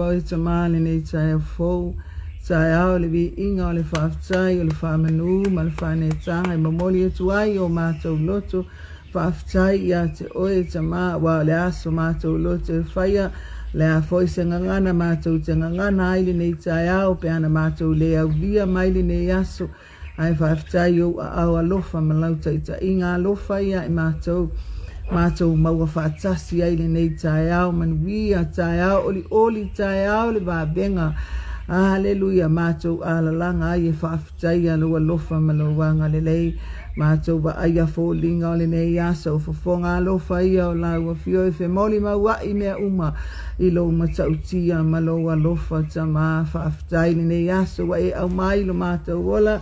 Atua oe Tama lenei taeao fou, taeao o le viiga o le faafetai o le faamanu ma le faaneetaga e momoli atu ai o matou loto faafetai ia te oe Tama, aua o le aso matou loto e faia, o le a foi se gagana matou te gagana ai lenei taeao pe ana matou le aulia mai lenei aso. Ae faafetai i ou aao alofa ma lau taitaiga alofa ia i matou, matou maua faatasi ai lenei taeao manuia, taeao olioli, taeao le vavega. Aleluia, matou alalaga ai e faafetaia lou alofa ma lou agalelei. Matou vaaia foliga o lenei aso, o fofoga alofa ia o lau afio e femoli maua'i mea uma i lou matautia ma lou alofa. Tama, faafetai lenei aso ua e aumai lo matou ola,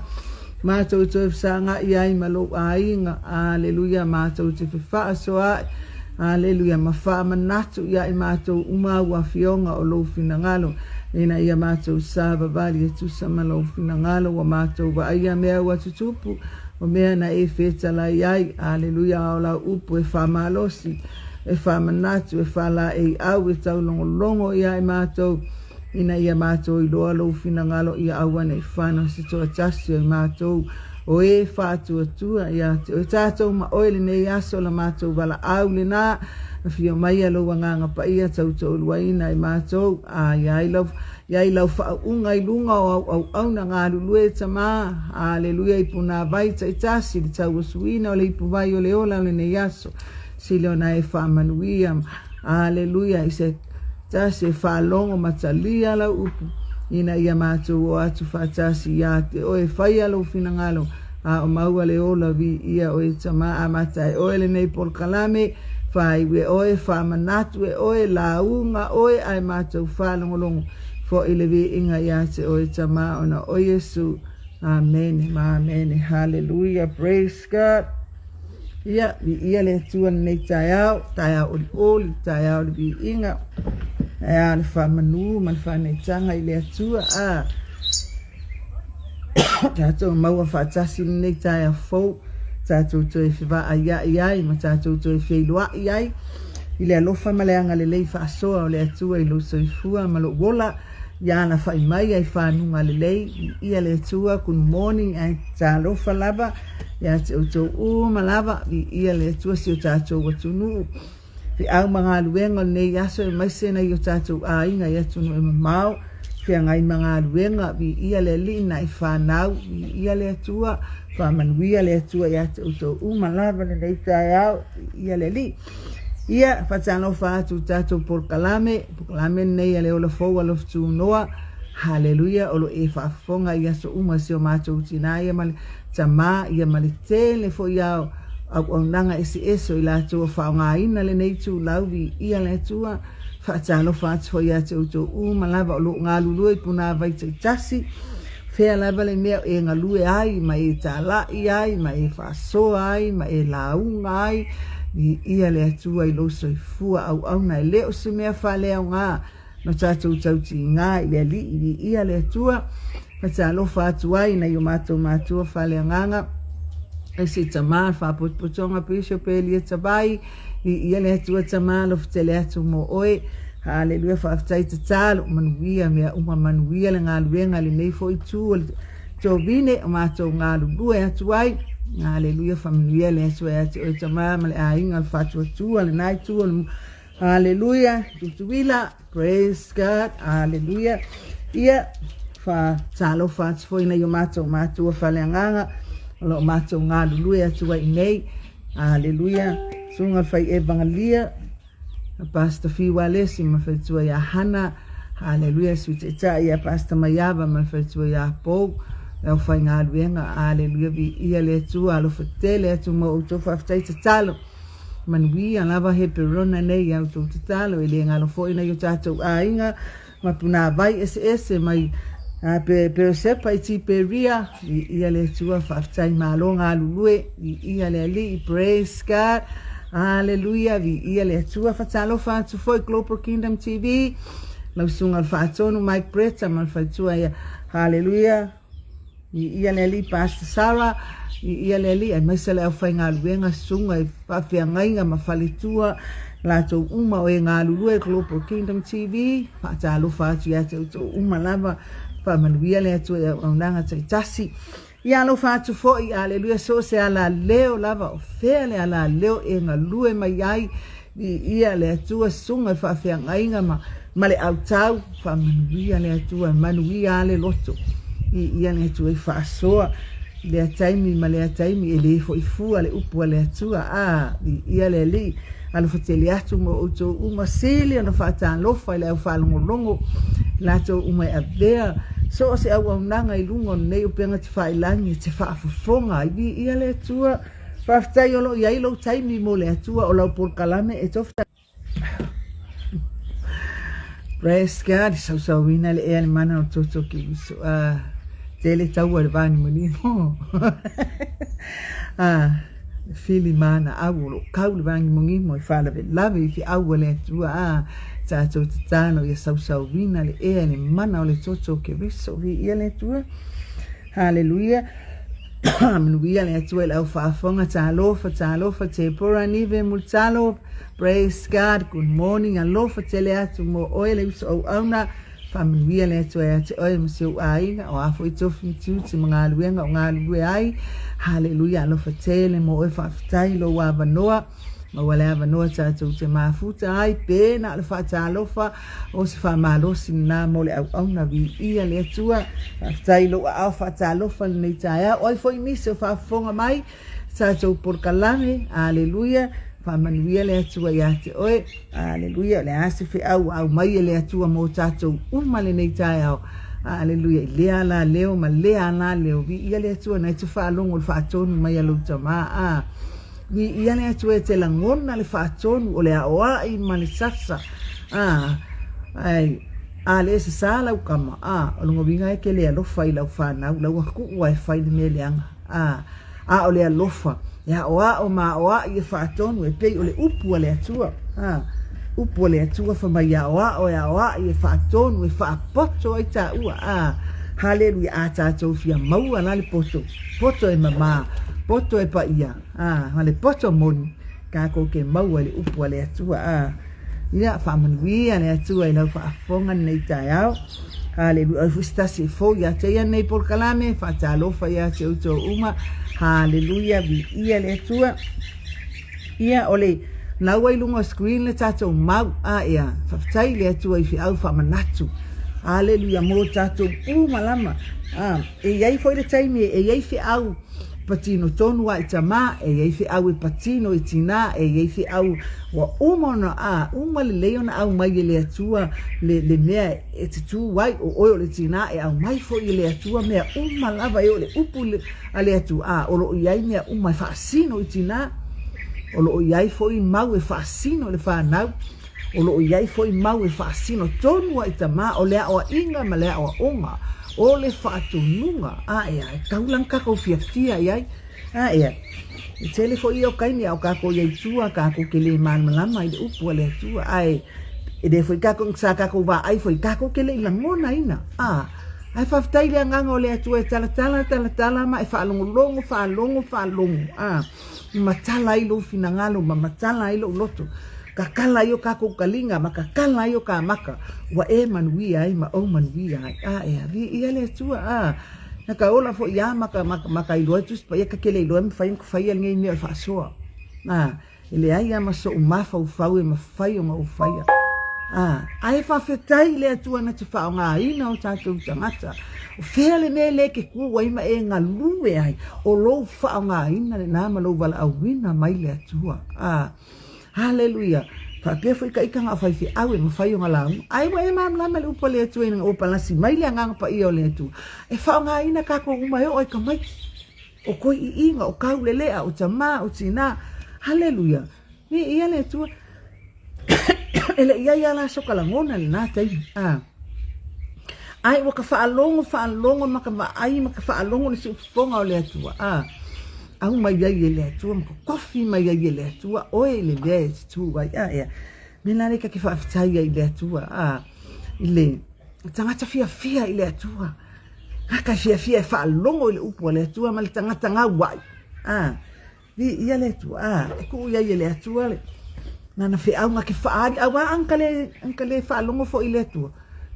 matou toe fesaga'i ai ma lou aiga. Aleluia, matou te fefaasoa'i, aleluia, ma faamanatu ia i matou uma au afioga o lou finagalo, ina ia matou savavali e tusa ma lou finagalo. Ua matou vaaia mea ua tutupu, o mea na e fetalai ai, aleluia, a o lau upu e faamalosi, e faamanatu, e faalaeiau, e taulogologo ia i matou, ina ia matou iloa lou finagalo, ia aua ne i fano se toatasi o i matou o e faatuatua ia te oe. Tatou ma oe lenei aso, la matou valaau lena, afio maia lou Agaga Paia tautoaluaina i matou, a i ai lau i ai lau faauuga i luga o au auauna galulue, Tama, aleluia, i punāvai taitasi le tauasuina o le ipuvai o le ola o lenei aso. Sili ona e faamanuia, aleluia, i se tasi e faalogo ma talia lau upu, ina ia matou o atu faatasi ia te oe e faia lou finagalo, a o maua le ola viia oe, Tama. Amata e oe lenei polokalame, faaiu e oe, faamanatu e oe, lauga oe, ae matou faalogologo foi le viiga ia te oe, Tama, ona o Iesu. Amene ma amene. Haleluia. Praise God. Ia, viia le Atua lenei taeao, taeao olioli, taeao le viiga, taeao le faamanu ma le faaneetaga i le Atua. A tatou maua faatasi lenei taeao fou, tatou toe fevaaiai ai ma tatou toe feiloai ai i le alofa ma le agalelei faasoa o le Atua i lou soifua ma lou ola. Ia alafai mai ai fanuga lelei, viia le Atua, good morning ae talofa lava ia te outou uma lava, viia le Atua si o tatou atunuu, feau ma galuega o lenei aso aemaise nai o tatou aiga i atunuu e mamao, feagai ma galuega, viia le Alii na e fanau, viia le Atua, faamanuia le Atua ia te outou uma lava lenei taeao, viia le Alii. Ia, faatalofa atu i tatou polokalame, polokalame lenei a le Ola Fou Alofa Tunoa. Haleluia, o lo e faafofoga i aso uma si o matou tinā ia ma le tamā ia ma le tele foi a auaunaga eseese o i latou o faaaogaina lenei itulau. Viia le Atua. Faatalofa atu foi ia te outou uma lava o lo o galulue i punāvai taitasi, fea lava le mea o e galue ai, ma e talai ai, ma e faasoa ai, ma e lauga ai, viia le Atua i lou soifua auauna, e le o se mea faaleaoga no tatou tautiga i le Alii, viia le Atua. Faatalofa atu ai i nai o matou matua faaleagaga, aemaise tama, faapotopotoga Bishop Elia Tavai, Viia le Atua Tama alofa tele atu mo oe. Haleluia, faafetai tatalo, manuia mea uma, manuia le galuega i lenei foi itu o le tovine o matou galulue atu ai. Haleluia, faamanuia le Atua ia te oe Tama ma le aiga o le faatuatua lena itu o le Haleluia, Tutuila. Praise God, haleluia. Ia, faatalofa atu foi nai o matou matua faaleagaga o lo o matou galulue atu ai nei. Haleluia. Susuga Fai Evangelia, Pastor Fiu Alesi ma faletua ia Hana. Haleluia, Sui Taitai ia Pastor Maiava ma faletua ia Pou. Le aufaigaluega, haleluia, viia le Atua, alofa tele atu mo outou, faafetai tatalo. Manuia lava Heperona nei i a outou tatalo, e le galo foi nai o tatou aiga ma punāvai eseese mai Peosepa i Tiperia, viia le Atua, faafetai malo galulue, viia le Alii, praise God, haleluia, viia le Atua. Faatalofa atu foi Global Kingdom TV, lau susuga i le Faatonu Mike Bretta ma le faletua ia, haleluia. Viia le Alii Pastor Sarah, viia le Alii aemaise le aufaigaluega, susuga i faafeagaiga ma faletua, Latou uma o e galulue Global Kingdom TV, faatalofa atu ia te outou uma lava, faamanuia le Atua i auaunaga taitasi. Ia alofa atu foi, aleluia, so o se alaleo lava, o fea le alaleo e galue mai ai, viia le Atua, susuga i faafeagaiga ma, ma le autau, faamanuia le Atua, manuia le loto, viia le Atua i faasoa, i lea taimi ma lea taimi, e le foi fua le upu a le Atua, a, viia le Alii, alofa tele atu mo outou uma, sili ona faatalofa i le au faalogologo, latou uma e avea so o se auaunaga i luga o lenei upega tafailagi e te faafofoga ai, viia le Atua, faafetai o lo o i ai lou taimi mo le Atua, o lau polokalame e tofu Praise God, sausauina le ea le mana o toto ki uso. Ah, tele taua le vanimonimo. Ah, fili mana au o lo kau le vanimonimo e faalavelave i feau a le Atua. Ah, tātou tatalo ia sausauina le ea le mana o le toto o Keriso. Viia le Atua. Haleluia. Manuia le Atua i le au faafofoga. Talofa, talofa, Tepora Nive Mulitalo. Praise God. Good morning. Alofa tele atu mo oe le uso auauna. Faamanuia le Atua ia te oe ma si ou aiga. O a foi tofi ma tiute ma galuega o galulue ai. Haleluia. Alofa tele mo oe. Faafetai lou avanoa. Maua le avanoa tatou te mafuta ai pe na o le faatalofa o se faamalosi lena mo le auauna viia le Atua. Faafetai i lou aao faatalofa lenei taeao. O ai foi nisi o faafofoga mai tatou polokalame. Aleluia. Faamanuia le Atua ia te oe. Aleluia. O le a se feau ua aumai e le Atua mo tatou uma lenei taeao. Aleluia. I lea ala leo ma lea ala leo. Viia le Atua na e te faalogo i le faatonu mai a lou tama. A. Viia le Atua e te lagona le faatonu o le aoai ma le sasa. A, ai, a le sasā lau kama, a, o lona uiga e te le alofa i lau fanau, lau atuu e fai le mea leaga. A, a o le alofa, e aoao ma aoai e faatonu e pei o le upu a le Atua. A, upu a le Atua fai mai e aoao e aoai e faatonu e faapoto ai taua. A, haleluia, a tatou fia maua la le poto, poto e mamā, poto e paia, a, ma le poto moni, tatou te maua i le upu a le Atua. A, ia, faamanuia le Atua i lau faafofoga lenei taeao. Haleluia. Oi foi se tasi e fou ia te ia nei polokalame, faatalofa ia te outou uma. Haleluia, viia le Atua. Ia, o le naua i luga o screen le tatou mau. A, ia, faafetai i le Atua i feau faamanatu. Haleluia, mo tatou uma lama. A, e i ai foi le taimi e i ai feau patino tonu a i tamā, e i ai feau e patino i tinā, e i ai feau ua uma ona, a, uma lelei ona aumai e le Atua le, le mea e te tū ai, o oe o le tinā, e aumai foi e le Atua mea uma lava e o le upu a le Atua, a, o lo o i ai mea uma e faasino i tinā, o lo o i ai foi mau e faasino i le fanau, o lo o i ai foi mau e faasino tonu a i tamā, o le aoaiga ma le aoaoga, o le faatonuga, a ea, e tau la ona tatou fiafia i ai, a ea, e tele foi ia o taimi a o tatou i ai i tua, tatou te le malamalama i le upu a le Atua, ae e le foi tatou, sa tatou vaai foi, tatou te le i lagonaina, a, ae faafetai i le agaga o le Atua e talatala, talatala ma e faalogologo, faalogo, faalogo, a, matala ai lou finagalo ma matala ai lou loto, kakala ai o kakou kaliga ma kakala ai o ka maka, ua e manuia ai ma ou manuia ai. A ea, viia le Atua, a, na ka ola foi a ma ka, ma, ma ka iloa e Tusi Paia ka kele iloa e mafai ona ka faia lenei mea o le faasoa. A, e leai a ma soʻu mafaufau e mafai ona ou faia. A, ae faafetai i le Atua na te faaaogaina o tatou tagata. O fea le mea lea e te kū ai ma e galue ai, o lou faaaogaina lena ma lou valaauina mai le Atua. A, haleluia! Faapea foi ka ita na o faifeau e mafai ona lauga. Ai ua e malamalama i le upu a le Atua ina ua palasi mai le Agaga Paia o le Atua, e faaaogaina tatou uma e oo i tamaiti. O koiʻiʻiga, o kaulelea, o tamā, o tinā. Haleluia! Viia le Atua. E le i ai lava la soka lagona i lena taimi. A. Ai ua ka faalogo, faalogo ma ka vaai ma ka faalogo le siufofoga o le Atua. A. Aumai ai e le Atua ma kokofi mai ai e le Atua oe i le mea e te tū ai. A ea. Me la le ka ke faafetai ai i le Atua. A. I le tagata fiafia i le Atua. A ka fiafia e faalogo i le upu a le Atua ma le tagata gauai. A. Viia le Atua. A, e tuu i ai e le Atua le, Nana feau na ke faaali, auā a na ka le faalogo foi i le Atua,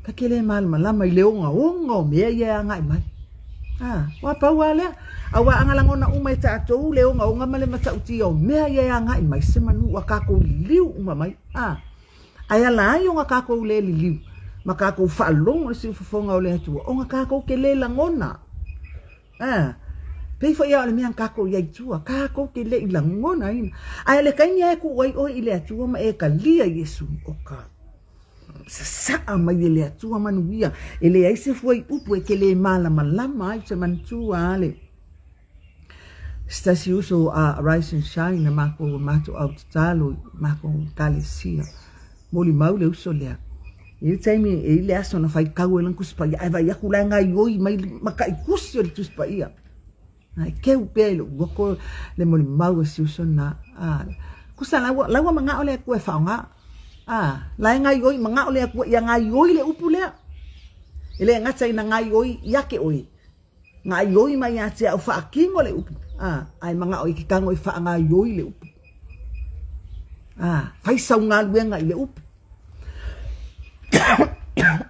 ka ke le malamalama i le ogaoga o mea ia e agai mai. A, ua pau lava lea. Auā a na lagona uma e tatou le ogaoga ma le matautia o mea ia e agai mai, se manu ua tatou liliu uma mai. A, ae ala ai ona tatou le liliu ma tatou faalogo i le siufofoga o le Atua, ona tatou te le lagona. A, pei foi lava o le mea na tatou i ai i tua, tatou te le i lagonaina. Ae o le taimi lava e tuu ai oe i le Atua ma e talia Iesu, o ka sasaa mai e le Atua manuia, e leai se fuaiupu e te le malamalama ai, ou te manatua lava le se tasi uso a Rise and Shine na makou matou au tatalo i makou ekalesia. Molimau le uso lea. E i ai le taimi, e i ai le aso na faitau ai lana Tusi Paia, ae vaai atu la e gaioi mai matai tusi o le Tusi Paia. Ae keu pea i lou loto le molimau a si uso lena. A, tusa la ua, la ua manao le Atua e faaaoga. A, la e gaioi, manao le Atua ia gaioi le upu lea. E le gata ina gaioi ia te oe, Gaoioi mai ia te au faatino le upu, a, ae manao i ke tago e faagaoioi le upu. A, fai sau galuega i le upu.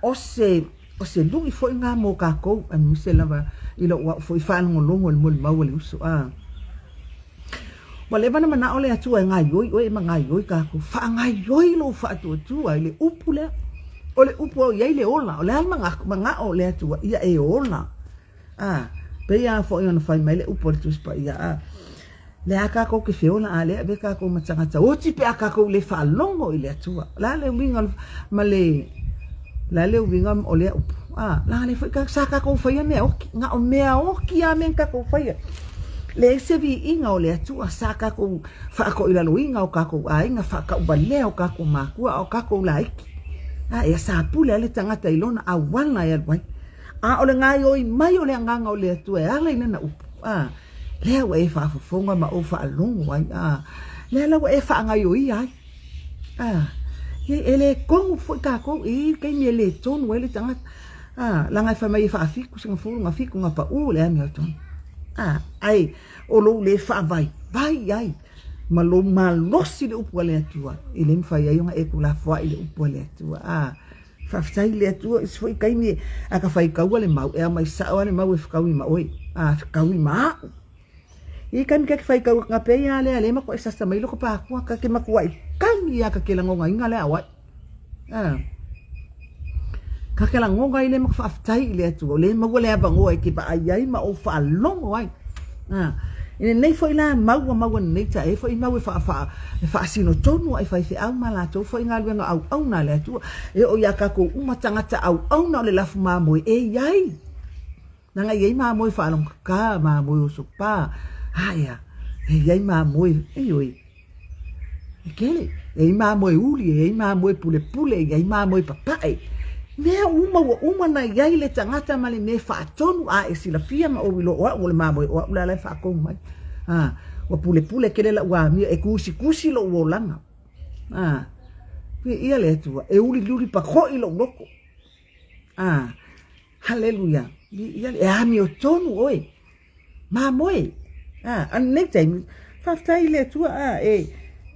O se, o se luʻi foi lena mo kākou, aemaise lava i lou au foi faalogologo i le molimau a le uso, a. Ua leva ona manao le Atua e gaoioi oe ma gaoioi kākou. Faagaoioi lou faatuatua i le upu lea. O le upu o i ai le ola. O le a le manao o le Atua ia e ola. A, pei lava foi ona fai mai le upu a le Tusi Paia, a, lea lava kākou ke feola, a lea e avea kākou ma tagata oti pe a kākou le faalogo i le Atua. O le a le uiga ma le, o le a le uiga o lea upu? A, leaga lea foi sa kākou faia mea oki, na o mea oki lava mea na kākou faia. Leai se viiga o le Atua, sa kākou faatoilaloina o kākou aiga, faatauvalea o kākou mākua, a o kākou laiti. A, ia sa pule lava le tagata i lona auala e alu ai. A o le gaoioi mai o le agaga o le Atua e ala i lana upu, a, lea ua e faafofoga ma ou faalogo ai, a, lea la ua e faagaoioia ai. A, e le tonu foi kākou, e i ai le taimi e le tonu ai le tagata. A, leaga e fai mai e faafitu sina fulu na fitu na paʻū le amiotonu. A, ae o lou le faavaivai i ai ma lou malosi i le upu a le Atua, e le mafai ai ona e tuulafoai i le upu a le Atua. A, faafetai i le Atua, i se foi taimi a ka faitaua le mau, e aumai sao lava le mau e fetaui ma oe, a, fetaui ma au. I kami ka ke faitau atu pei a lea le makuai sasa mai loko pakua ka ke makuai kami ia ka ke lagogaina lea o ai. Ah. Ka ke lagoga i le maka faafetai i le Atua o le maua le avanoa e ke vaai ai ma ou faalogo ai. Ah. I lenei foi la mau ua maua lenei ta e foi mau e wha, wha, e whaasino tonu ai faifeau ma latou foi galuega auauna a le Atua. E oo iā kākou uma tagata auauna o le lafu mamoe e i ai. Leaga e i ai mamoe faalogokā, mamoe osopā, a ea, e i ai mamoe, ioe, e kele, e i ai mamoe uli, e i ai mamoe pulepule, e i ai mamoe papae. Mea uma ua uma ona i ai le tagata ma le mea faatonu a e silafia ma ou iloa o au o le mamoe o au la la e faatonu mai. A, ua pulepule tele lau amio e tusitusi lou olaga. A, viia le Atua, e uliuli pakoʻi lou loto. A, Haleluia. Viia le, e amiotonu oe. Mamoe. A, a lenei taimi, faafetai i le Atua, a, e,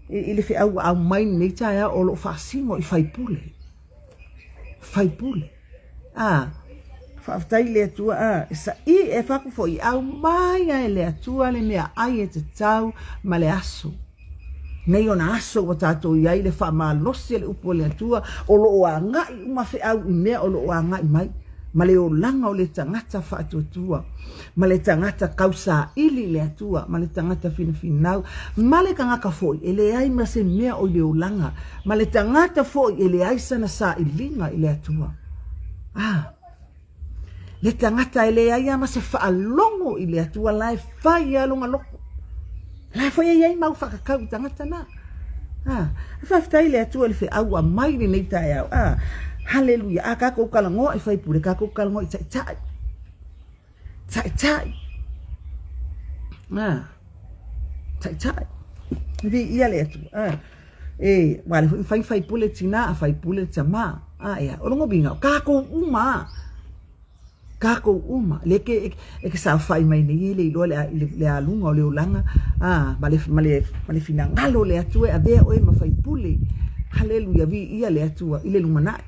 e, i le feau ua aumai lenei taeao o lo o faasino i faipule. Faipule. A, faafetai i le Atua, a, e saʻi e fai atu foi, aumai lava e le Atua le meaai e tatau ma le aso. Nei ona aso ua tatou i ai le faamalosi a le upu a le Atua, o lo o agai uma feau i mea o lo o agai mai, ma le olaga o le tagata faatuatua, ma le tagata tausaili i le Atua, ma le tagata finafinau, ma le tagata foi e leai ma se mea o i le olaga, ma le tagata foi e leai sana sailiga i le Atua. Ah! Le tagata e leai lava ma se faalogo i le Atua la e fai lava lona loto. La foi e i ai mau whakakau i tagata na. Ah, faafetai i le Atua i le feau ua aumai lenei taeao. Ah, haleluia. A kākou talanoa i faipule, kākou talanoa i taitai. Taitai. Ah, taitai. Viia le Atua. Ah. E, wā le foi whai faipule tinā, a faipule tamā. A ea, o lona uiga, o kākou uma a. Kākou uma, lea e ke, e ke saofai mai nei e le iloa le, le, le aluga o le olaga, a, ma le, ma le, ma le finagalo o le Atua e avea oe ma faipule. Haleluia, viia le Atua i le lumanai.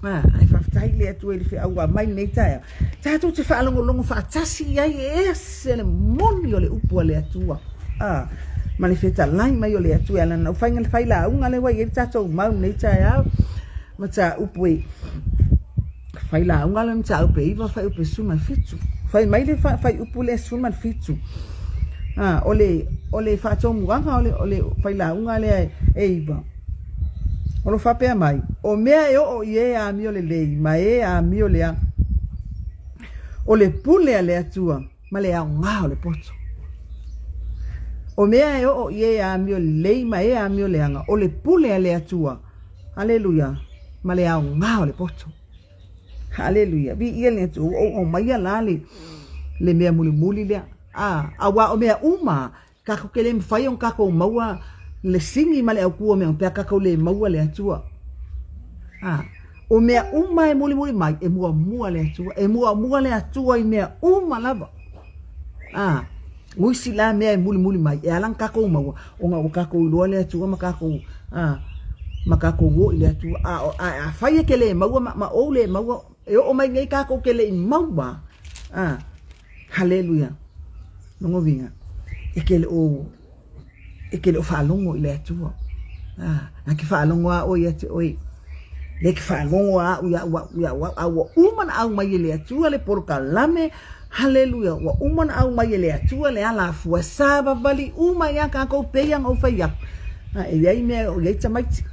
A, ae faafetai le Atua i le feau ua aumai lenei taeao. Tatou te faalogologo faatasi i ai e ese le moni o le upu a le Atua. A, ma le fetalai mai o le Atua e ala ona fai fai lauga lea ua i ai le tatou mau lenei taeao. Mataupu e fai lauga le mataupu e 9 fuaiupu e 17. Fai mai le fuaiupu lea 17. A, o le, o le faatomuaga o le, o le failauga lea e 9. O lo faapea mai, o mea e oo i e amio lelei ma e amio leaga, o le pule a le Atua ma le aoga o le poto. O mea e oo i e amio lelei ma e amio leaga, o le pule a le Atua, Aleluia, ma le aoga o le poto. Aleluia, viia le Atua, ua ou aumaia la le, le mea mulimuli lea. A, auā o mea uma, Kakou te le mafai ona kakou maua le sini ma le autu o mea uma pe a kakou le maua le Atua. A, o mea uma e mulimuli mai, e muamua le Atua. E muamua le Atua i mea uma lava. A, o isi la mea e mulimuli mai, e ala ona kakou maua, ona ua kakou iloa le Atua ma kakou, a, ma kakou o i le Atua. A, a, afai e te le maua ma, ma ou le maua, e oo mai nei kakou te le i maua, a, Haleluia! Lona uiga, e te le o, e te le o faalogo i le Atua. Ah, na te faalogo lava oe ia te oe. Lea e te faalogo lava au ia'u au ia'u au, a ua uma ona aumai e le Atua le polokalame, haleluia, ua uma ona aumai e le Atua le alafua, savavali uma ai lava tatou pei lava ona ou fai atu. Ah, e i ai mea o i ai tamaiti.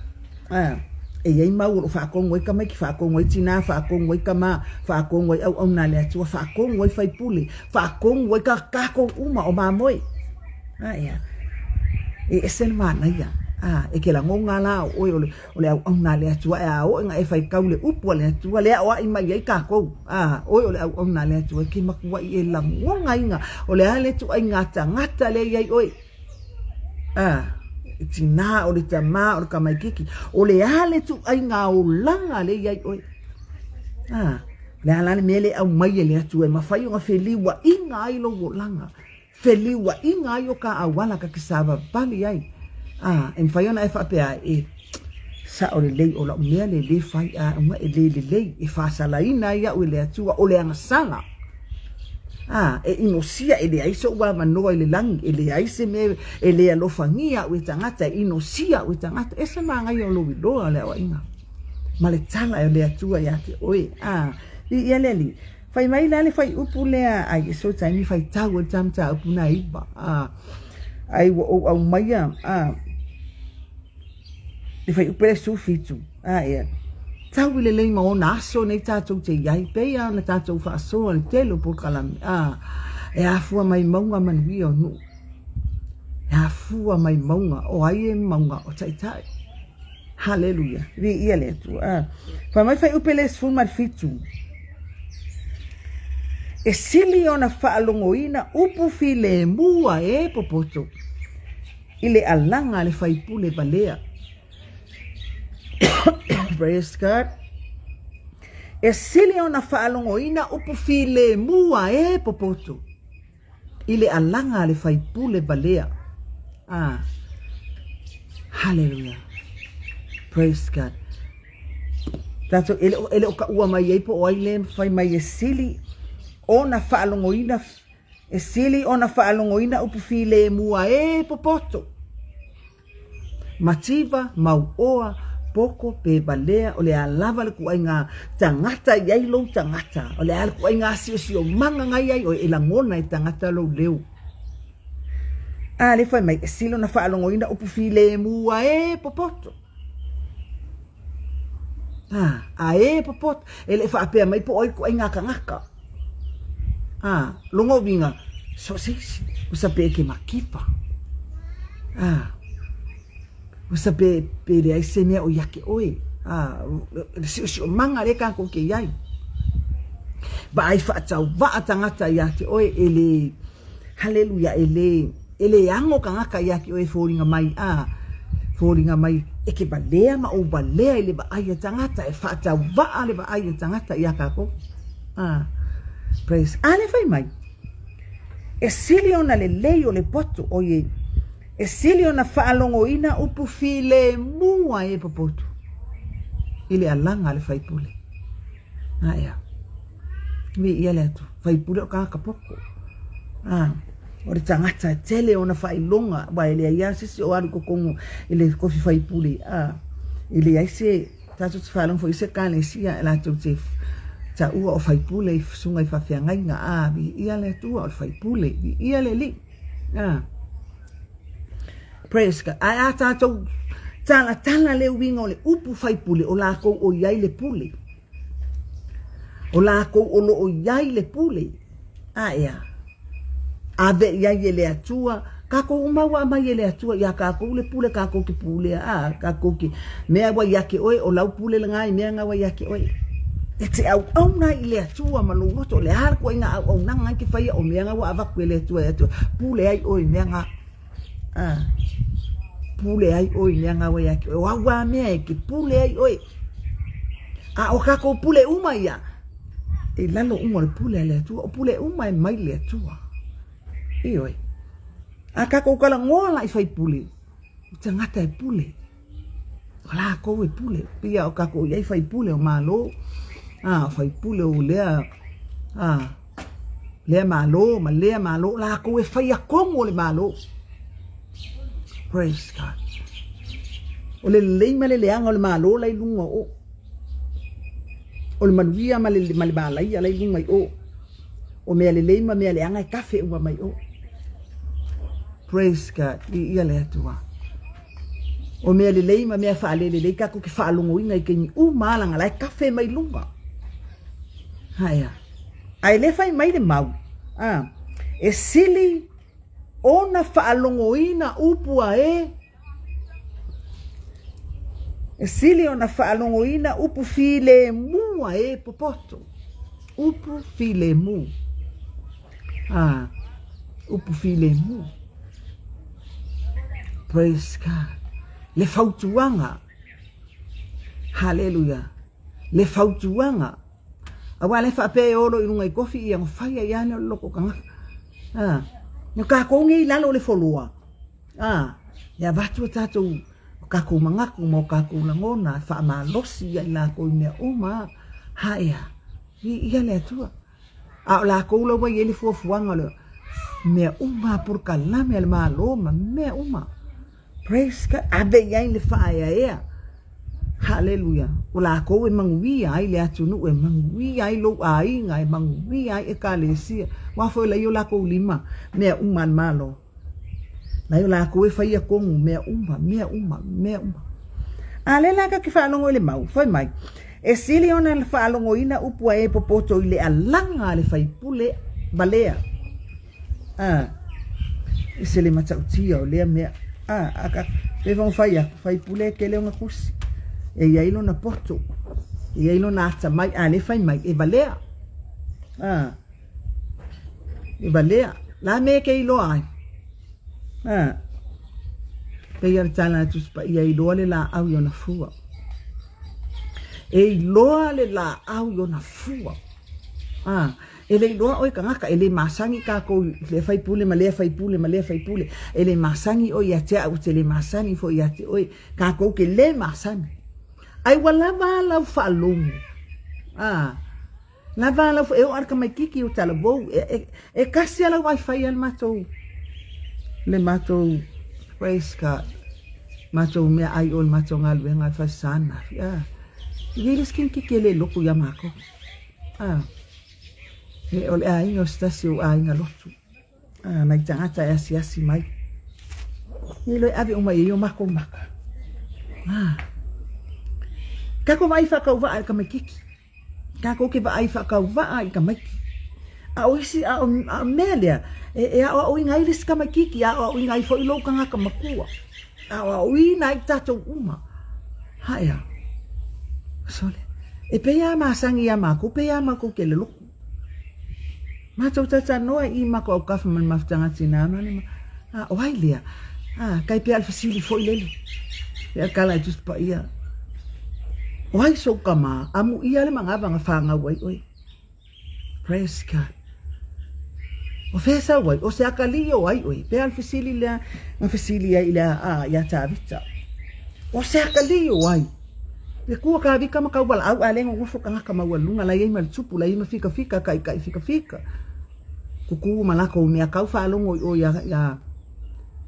A, e i ai mau o lo o faatonu ai tamaiti, faatonu ai tinā, faatonu ai tamā, faatonu ai auauna a le Atua, faatonu ai faipule, faatonu ai ka tatou uma o mamoe. A ea, e ese le manaia. A, e te lagona la o oe o le, o le auauna a le Atua, e a oo ina e faitau le upu a le Atua, le aoai mai ai tatou. A, oe o le auauna a le Atua, e te matuai e lagonaina, o le a le ituaiga tagata lea e i ai oe. A, le tinā, o le tamā, o le tamaititi, o le a le ituaiga olaga lea e i ai oe? A, o le a la le mea lea e aumai e le Atua e mafai ona feliuaiga ai lou olaga, feliuaiga ai o ka auala ka te savavali ai. A, e mafai ona e faapea ai, e, sao lelei o lau mea lea e le fai, a, ona e le lelei, e faasalaina ai au e le Atua, o le agasala. Ā, e inosia, e leai soʻu avanoa i le lagi, e leai se mea e le alofagia aʻu e tagata, e inosia aʻu e tagata. Ese manaia o lou iloa o le aoaiga ma le tala o le Atua iā te oe. Ā, viia le Alii. Fai mai la le fuaiupu lea a Iesu i taimi faitau ai le ta mataupu na iwa. Ā, ai ua ou aumaia, ā, le fuaiupu lea 17. A ia, tau i lelei ma ona aso nei tatou te i ai, pei lava ona tatou faasoa i le tele o polokalame, a, e afua mai mauga manuia o nuu. E afua mai mauga, o ai e mauga? O Taitai. Haleluia. Viia le Atua. A. Fai mai fuaiupu le 17. E sili ona faalogoina upu filemu a e popoto i le alaga a le faipule valea. Praise God. E sili ona faalogoina upu filemu a e popoto i le alaga a le faipule valea. Ah. Hallelujah. Praise God. Tatou, e le o, e le o kaua mai ai po o ai le fai mai e sili ona faalogoina e sili ona faalogoina upu filemu a e popoto. Mativa, mauoa, poko, pe valea, o le a lava le ituaiga tagata e i ai lou tagata, o le a le ituaiga siosiomaga na i ai oe, e lagona e tagata lou leo. A lea fai mai, e sili ona faalogoina upu filemu a e popoto. A, a e popoto, e le faapea mai po o ai ituaiga tagata. A, lona uiga, so o se isi, usa pe e ke makipa. A, usa pe, pe leai se mea o ia te oe. A, le siosiomaga lea tatou te i ai. Vaai faatauvaa tagata ia te oe e le, Haleluia, e le, e le ano tagata ia te oe e foliga mai, a, foliga mai e te valea ma ou valea i le vaai a tagata, e faatauvaa le vaai a tagata ia tatou. A. Praise. A lea fai mai, e sili ona lelei o le poto, oi, e sili ona faalogoina upu filemu a e popoto i le alaga a le faipule. A ea. Viia le Atua. Faipule o tagata poto. A, o le tagata e tele ona faailoga, aua e leai lava se isi o alu i totonu i le tofi faipule. A, e leai se, tatou te faalogo foi i isi ekalesia latou te taua o faipule i susuga i faafeagaiga. A, viia le Atua o le faipule, viia le Alii. A. Praise God. Ae a tatou talatala le uiga o le upu faipule, o latou o i ai le pule. O latou o lo o i ai le pule, a ea, ave i ai e le Atua, kākou uma ua aumai e le Atua iā kākou le pule kākou te pulea, a, kākou te mea ua ia te oe, o lau pule lena i mea na ua ia te oe. E te auauna ai i le Atua ma lou loto, o le a le ituaiga auaunaga e te faia, o mea na ua avatu e le Atua ia te oe, pule ai oe i mea na. A, pule ai oe i mea na ua ia te oe, o au a mea e te pule ai oe. A o kākou pule uma ia, i lalo uma o le pule a le Atua, o pule uma e mai le Atua. Ioe. A kākou talanoa la i faipule, o tagata e pule. O lākou e pule. Pei o kākou i ai faipule o Malo, a, o faipule o lea, a, lea Malo ma lea Malo, o lākou e faia tonu o le Malo. Praise God. O le lelei ma le leaga o le Malo la i luga o o. O le manuia ma le, ma le malaia la i luga i o. O mea lelei ma mea leaga e kafe uma mai o. Praise God. Viia le Atua. O mea lelei ma mea faalelelei tatou te faalogoina i taimi uma a leaga la e kafe mai luga. Aea. Ae le fai mai le mau, a, e sili ona faalogoina upu a e, e sili ona faalogoina upu filemu a e popoto. Upu filemu. A, upu filemu. Praise God. Le fautuaga. Haleluia. Le fautuaga. Aua le faapea e olo i luga i kofi ia ona fai ai lava lea o le loto o tagata. A, no kākou nei i lalo o le foloa. A, e avatu o tātou, o kākou manatu ma o kākou lagona e faamalosi ia i lākou i mea uma. Haea, viia le Atua. A o lākou la ua i ai le fuafuaga o le mea uma, polokalame a le Malo ma mea uma. Praise God. Ave i ai le faaeaea. Haleluia. O lākou e manuia ai le atunuu, e manuia ai lou aiga, e manuia ai ekalesia. Aua foi la i o lākou lima, mea uma a le Malo. La i o lākou e faia tonu, mea uma, mea uma, mea uma. A lea la tatou te faalogo i le mau, fai mai, e sili ona faalogoina upu a e popoto i le alaga a le faipule valea. A, ese le matautia o lea mea. A, a ka, pei foi ona fai atu, faipule e tele ona tusi. E i ai lona poto, e i ai lona atamai, a lea fai mai, e valea. A, e valea. La mea e te iloa ai? A, pei o le tala a Tusi Paia, e iloa le laau i ona fua. E iloa le laau i ona fua. A, E le iloa oe tagata, e le masani kākou i lea faipule ma lea faipule ma lea faipule. E le masani oe ia te au, ou te le masani foi ia te oe. Kākou ke le masani. Ai ua lava a lau faalogo. A, lava a lau, e oo a le tamaititi o talavou. E, e, e kasi a lau wifi a le matou, le matou, praise God, matou mea ai o le matou galuega e falesana. A, i ai le isi tamaititi e le lotu ia matou. A, e, o le aiga o se tasi o aiga lotu. A, nai tagata e asiasi mai. E iloa e ave uma i ai o makou maka. A, kākou vaai whaakauvaa i tamaitiki. Kākou ke vaai whaakauvaa i tamaiti. A o isi, a o, a o mea lea, e, e aoaoina ai le isi tamaitiki, aoaoina ai foi lou tagata matua. Aoaoina ai tātou uma. Haea. Sole. E pei a masani iā mākou, pei a mākou ke le loku. Mātou talanoa i mākou aukafa ma le mafutaga tinā ma le ma, a, o ai lea? A, kai pea le fesili foi lele. Pea kala e Tusi Paia. O ai sou kamā, amuia le manava na whānau ai oe. Praise God. O fea sau ai? O se akalii o ai oe? Pea le fesili lea na fesili ai i le a ia Tavita. O se akalii o ai? Le kua ka vika ma kau walaau a le ngongofo kangaka maualuga la iai ma le tupu la iai ma fikafika kaikai fikafika. Kuku ma lako mea kau faalogo i o ia ia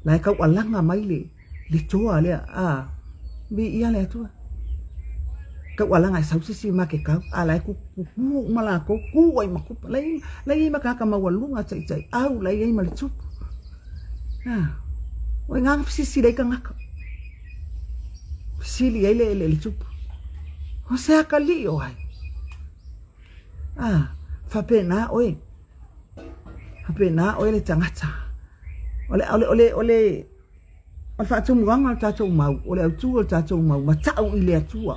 la e kau alaga mai le le toa lea a viia le Atua. Kau alaga e sau se isi ma ke kau a la e kuku uma lakou ku ai ma kupa la iai la iai ma kaka maualuga taitai au la iai ma le tupu. A o i ngā fesili ai kangaka. Fesili ai le le le tupu. O se akalii o ai? A faapena oe. Faapena oe le tagata. O le o le o le o le o le faatumuaga o le tatou mau, o le autu o le tatou mau, matau i le Atua.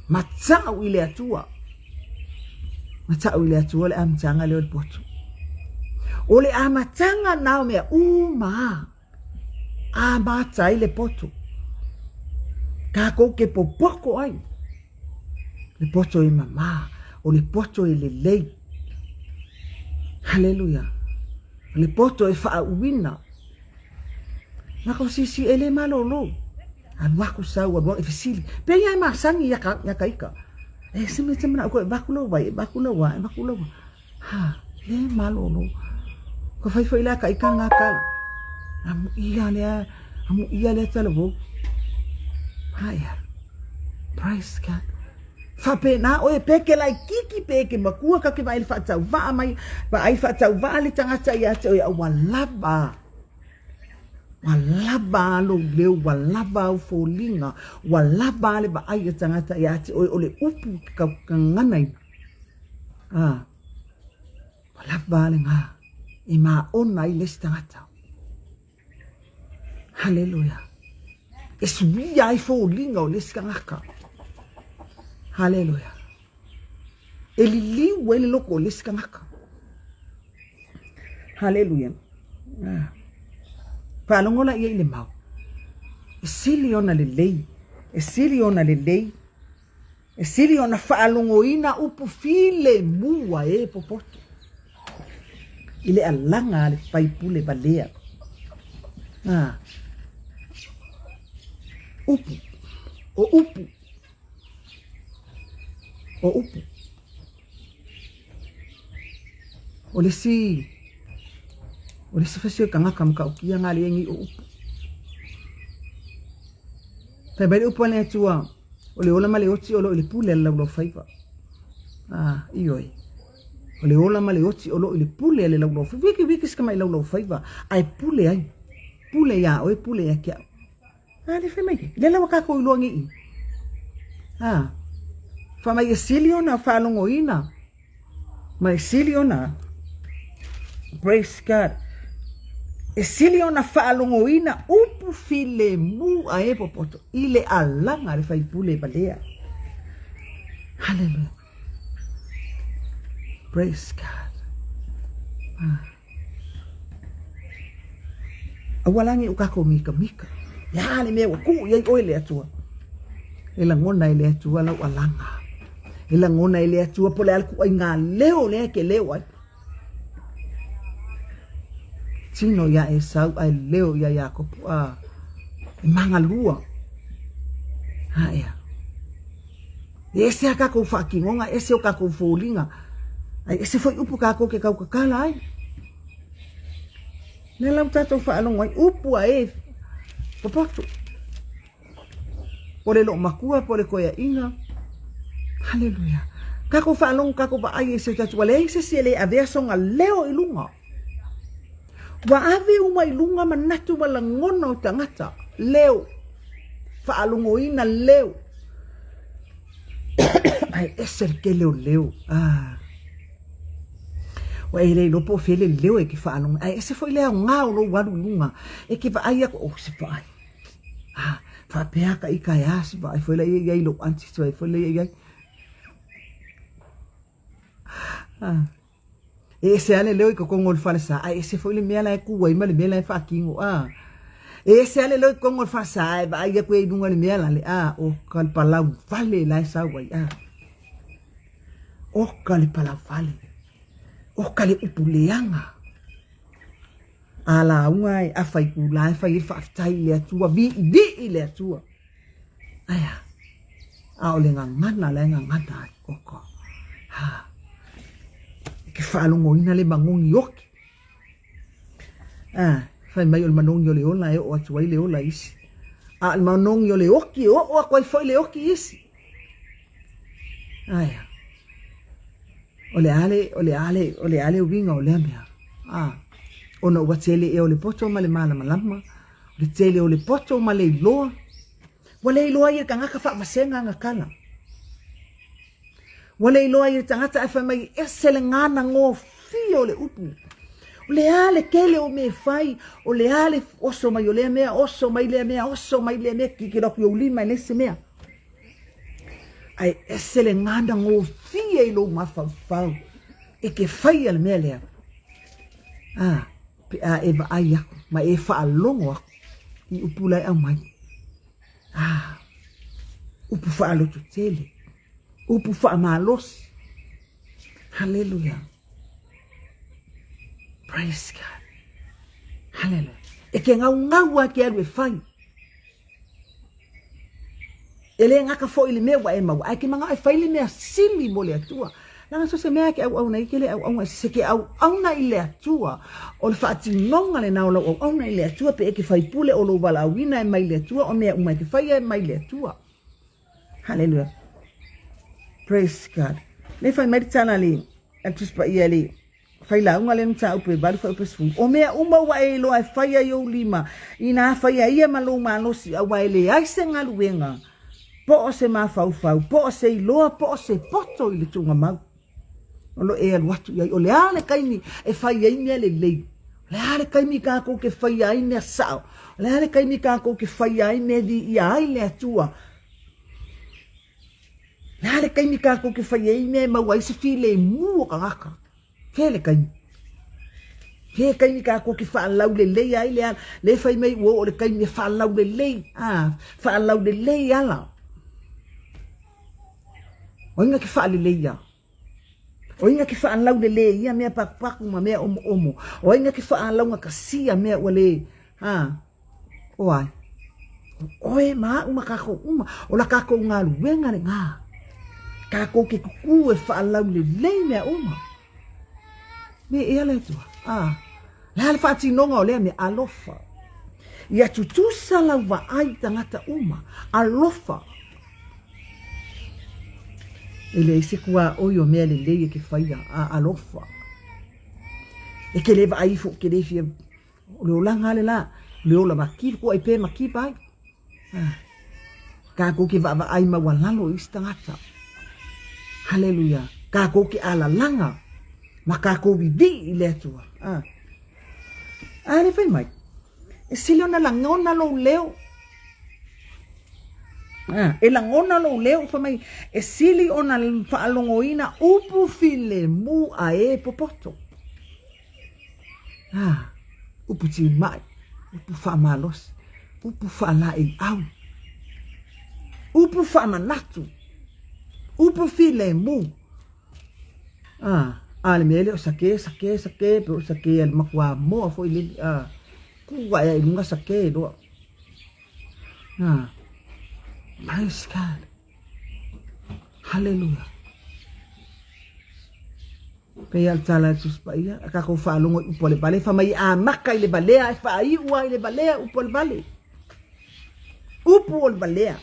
Matau i le Atua. Matau i le Atua le amataga lea o le poto. O le amataga na o mea uma. Amata ai le poto. Takou ke popoko ai. Le poto e mama, o le poto e lelei. Haleluia. O le poto e faauuina. Lako sisi e le malolo. Alu aku sau, alu aku e fesili. Pe ia e masani ia ka, ia ka ika. E se me te mana ko e vaku lau vai, e vaku lau wa, e vaku lau wa. Ha, le malolo. Ka whai whai la ka ika ngā kala. Amu ia lea, amu ia lea tala vou. Ha ia. Praise God. Faapena oe pe ke laititi pe ke makua ka ke vaai le faatauvaa mai, vaai faatauvaa le tagata ia te oe a ua lava. Ua lava a lou leo, ua lava au foliga, ua lava a le vaai a tagata ia te oe o le upu ke kaukaganaina. A, ua lava a lena e maona ai le isi tagata. Haleluia. E suia ai foliga o le isi tagata. Haleluia. E liliu ai le loko o le isi tagata. Haleluia. Ah. Faalogo la ia i le mau. E sili ona lelei. E sili ona lelei. E sili ona faalogoina upu filemu a e popoto i le alaga a le faipule valea. A, upu, o upu, o upu. O le isi, o le isi fasi o tagata matautia na le o upu. Fai mai le upu a le Atua, O le ola ma le oti o lo o i le pule a le laulaufaiva. Ah, ioe. O le ola ma le oti o lo o i le pule a le laulaufaiva. Wiki wiki se tamai laulaufaiva, ae pule ai. Pule iā oe, pule ia te au. A le fai mai ke, lea la ua kākou iloa nei i. Ah, fai mai e sili ona faalogoina Ma e sili ona, praise God, e sili ona faalogoina upu filemu a e popoto i le alaga a le faipule valea. Hallelujah. Praise God. Ah. Aua la ne i o kākou mikamika. Le a le mea ua kū i ai ʻoe le Atua. E lagona e le Atua lau alaga. E lagona e le Atua po o le a le kuaiga leo lea e ke leo ai. Tino iā Esau ae leo iā Iakopo. A, e magalua. A ea. E ese a kākou faakinoga, ese o kākou foliga. Ae ese foi upu kākou ke kaukakala ai. Lea la ua tatou faalogo ai, upu a e popoto. Po o le loomatua, po o le koeaiga. Haleluia. Tatou faalogo, tatou vaai i se tatou, ua leai se isi e le avea sona leo i luga. Ua ave uma i luga manatu ma lagona o tagata, leo, faalogoina leo. Ae ese le tele o leo. Ah. Ua e le iloa po o fea le leo e ke faalogo ae ese foi le aoga o lou alu i luga e ke vaai aku, oh se vaai. Ah, faapea ka ika e a se vaai foi laia i ai lou aunty se vaai foi laia i ai. Ah. E ese lava le leo i totonu o le falesa, ae ese foi le mea la e tu ai ma le mea la e faatino. Ah. E ese lava le leo i totonu o le falesa, ae vaai atu i ai i luga i le mea la le, ah, o ka le palau vale la e sau ai. Ah. Oka le palavale, oka le upu leaga. A lauga e afa i kula e fai ai le faafetai i le Atua, viivii i le Atua. Ae a? A o le gagana la e gagana ai, oka. Ha. E ke faalogoina le manogi oki. A, fai mai o le manogi o le ola e oo atu ai le ola i isi. A o le manogi o le oki e oo atu ai foi le oki i isi. Ae a? O le a le, o le a le, o le a le uiga o lea mea? A, ona ua tele ea o le poto ma le malamalama, o le tele o le poto ma le iloa. Ua le iloa ai e le tagata faavasega ana tala. Ua le iloa ai e le tagata ae fai mai e ese le gana gofie o le upu. O le a le tele o mea e fai, o le a le oso mai o lea mea, oso mai lea mea, oso mai lea mea, kikilo atu i ou lima e leai se mea. Ae ese le gana gofie i lou mafaufau e ke faia le mea lea. A, pe a e vaai aku ma e faalogo aku i upu la e aumai. A, upu faalototele, upu faamalosi. Haleluia. Praise God. Haleluia. E ke gaugau a ke alu e fai. E le gata foi i le mea ua e maua, ae ke manao e fai le mea sili mo le Atua. Leaga so o se mea e ke auauna ai, ke le auauna i se ke auauna i le Atua. O le faatinoga lena o lau auauna i le Atua, pe e ke faipule o lou valaauina e mai le Atua, o mea uma e ke faia e mai le Atua. Haleluia. Praise God. Le fai mai le tala a le Tusi Paia le Failauga lea mataupu e 8 fuaiupu e 10. O mea uma ua e iloa e faia i ou lima, inā faia ia ma lou malosi, aua e leai se galuega, po o se mafaufau, po o se iloa, po o se poto i le tuugamau o lo o e alu atu i ai. O le a le taimi e fai ai mea lelei? O le a le taimi kākou ke faia ai mea sao? O le a le taimi kākou ke faia ai mea e viia ai le Atua? O le a le taimi kākou ke fai ai mea e maua ai se filemu o tagata? Fea le taimi? Fea le taimi kākou ke faalaulelei ai le ala? Le fai mai ua oo le taimi e faalaulelei, a, faalaulelei ala. O ai na ke faaleleia? O ai na ke faalauleleia mea pakupaku ma mea omoomo? O ai na ke faalaugatasia mea ua le, a, o ai? O oe ma aʻu ma kākou uma, o la kākou galuega lenā. Kākou ke kukū e faalaulelei mea uma. Me ea le Atua. A, le a le faatinoga o lea mea, alofa. Ia tutusa lau vaai i tagata uma, alofa. E leai se kuaʻoi o mea lelei e ke faia, a alofa. E ke le vaai ifo, ke le fia, o le olaga le la, o le ola makipa, kuaʻi pē makipa ai. Ah, kākou ke vaavaai maualalo i isi tagata. Haleluia. Kākou ke alalaga ma kākou vivii i le Atua. Ah. A le fai mai, e sili ona lagona lou leo. Ah, e lagona lou leo, fai mai, e sili ona faalogoina upu filemu a e popoto. Ah, upu timai, upu faamalosi, upu faalaeiau, upu faamanatu, upu filemu. Ah, a le mea lea o sake, sake, sake, pe o sake a le matua moa foi lele, ah, kū ae ai i luga sake loa. Ah, praise God. Hallelujah. Pei a le tala a le Tusi Paia, a kākou faalogo i upu a le vale, fai mai e amata i le valea, e faaiu lava i le valea upu a le vale. Upu o le valea.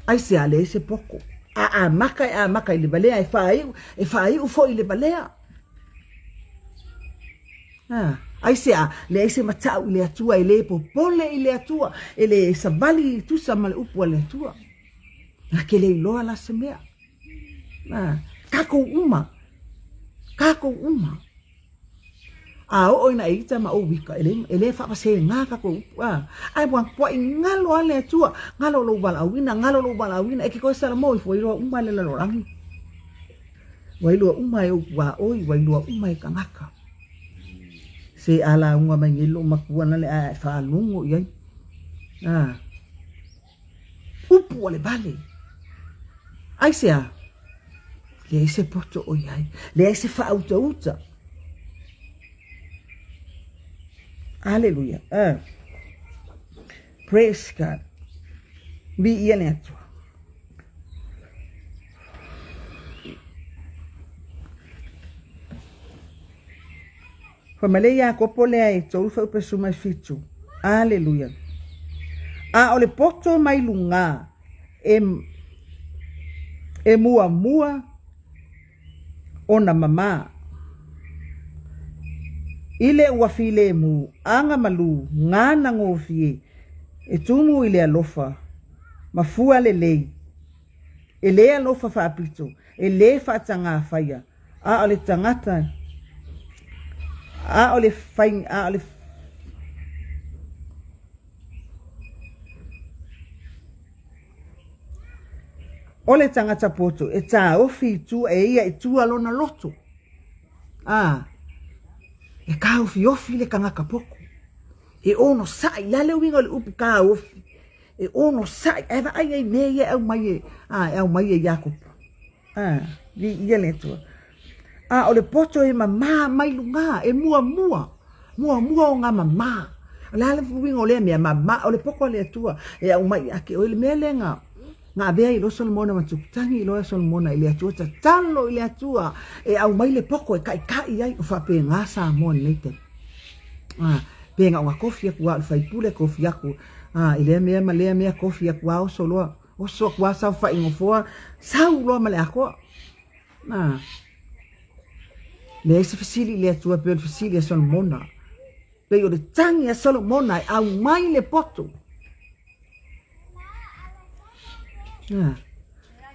Aisea leai se poto. A amata e amata i le valea, e faaiu, e faaiu foi i le valea. A, aisea leai se matau i le Atua, e le popole i le Atua, e le savali tusa ma le upu a le Atua. Na ke le iloa la se mea. A, kākou uma, kākou uma. A oo ina e ita ma ou ika, e le, e le faavasegā kākou upu, a. Ae ua matuaʻi galo a le Atua, galo lou valaauina, galo lou valaauina, e ke koe Salamo ifo ua iloa uma e le lalolagi. Ua iloa uma e ou puaʻoi, ua iloa uma e tagata. Se a lauga mai nei lou makua na le ae faalogo i ai. A. Upu o le vale. Aisea? Leai se poto o i ai. Leai se faautauta. Aleluia. Praise God. Viia le Atua. Fai mai le Iakopo lea e tou faupesu mai fitu. Aleluia. A o le poto mai lugā e, e muamua ona mamā. I le ua filemu, aga malū, gana gofie, e tumu i le alofa, ma fua lelei, e lē alofa faapito, e lē faatagā faia, a o le tagata, a o le fai, a o le O le tagata poto e taofi i tua e ia i tua lona loto. A, e taofiofi le tagata poto. E onosai, le a le uiga o le upu taofi? E onosai, ae vaai ai i mea ia e aumai e, a, e aumai e Iakopo. A, viia le Atua. A o le poto e mamā mai lugā, e muamua, muamua ona mamā. O le a le uiga o lea mea, mamā, o le poto a le Atua e aumai ia te oe. Le mea lea na, na avea ai loa Solomona ma Tuputagi loa Solomona i le Atua, tatalo i le Atua e aumai le poto e taitai ai. O faapena Samoa i lenei taimi. A, pe na ona tofi atu lava o le faipule, tofi atu a, i lea mea ma lea mea, tofi atu lava oso loa. Oso atu lava saofai i nofoa, sau loa ma le atoa. A. Leai se fesili i le Atua pei o le fesili a Solomona. Pei o le tagi a Solomona e aumai le poto. A.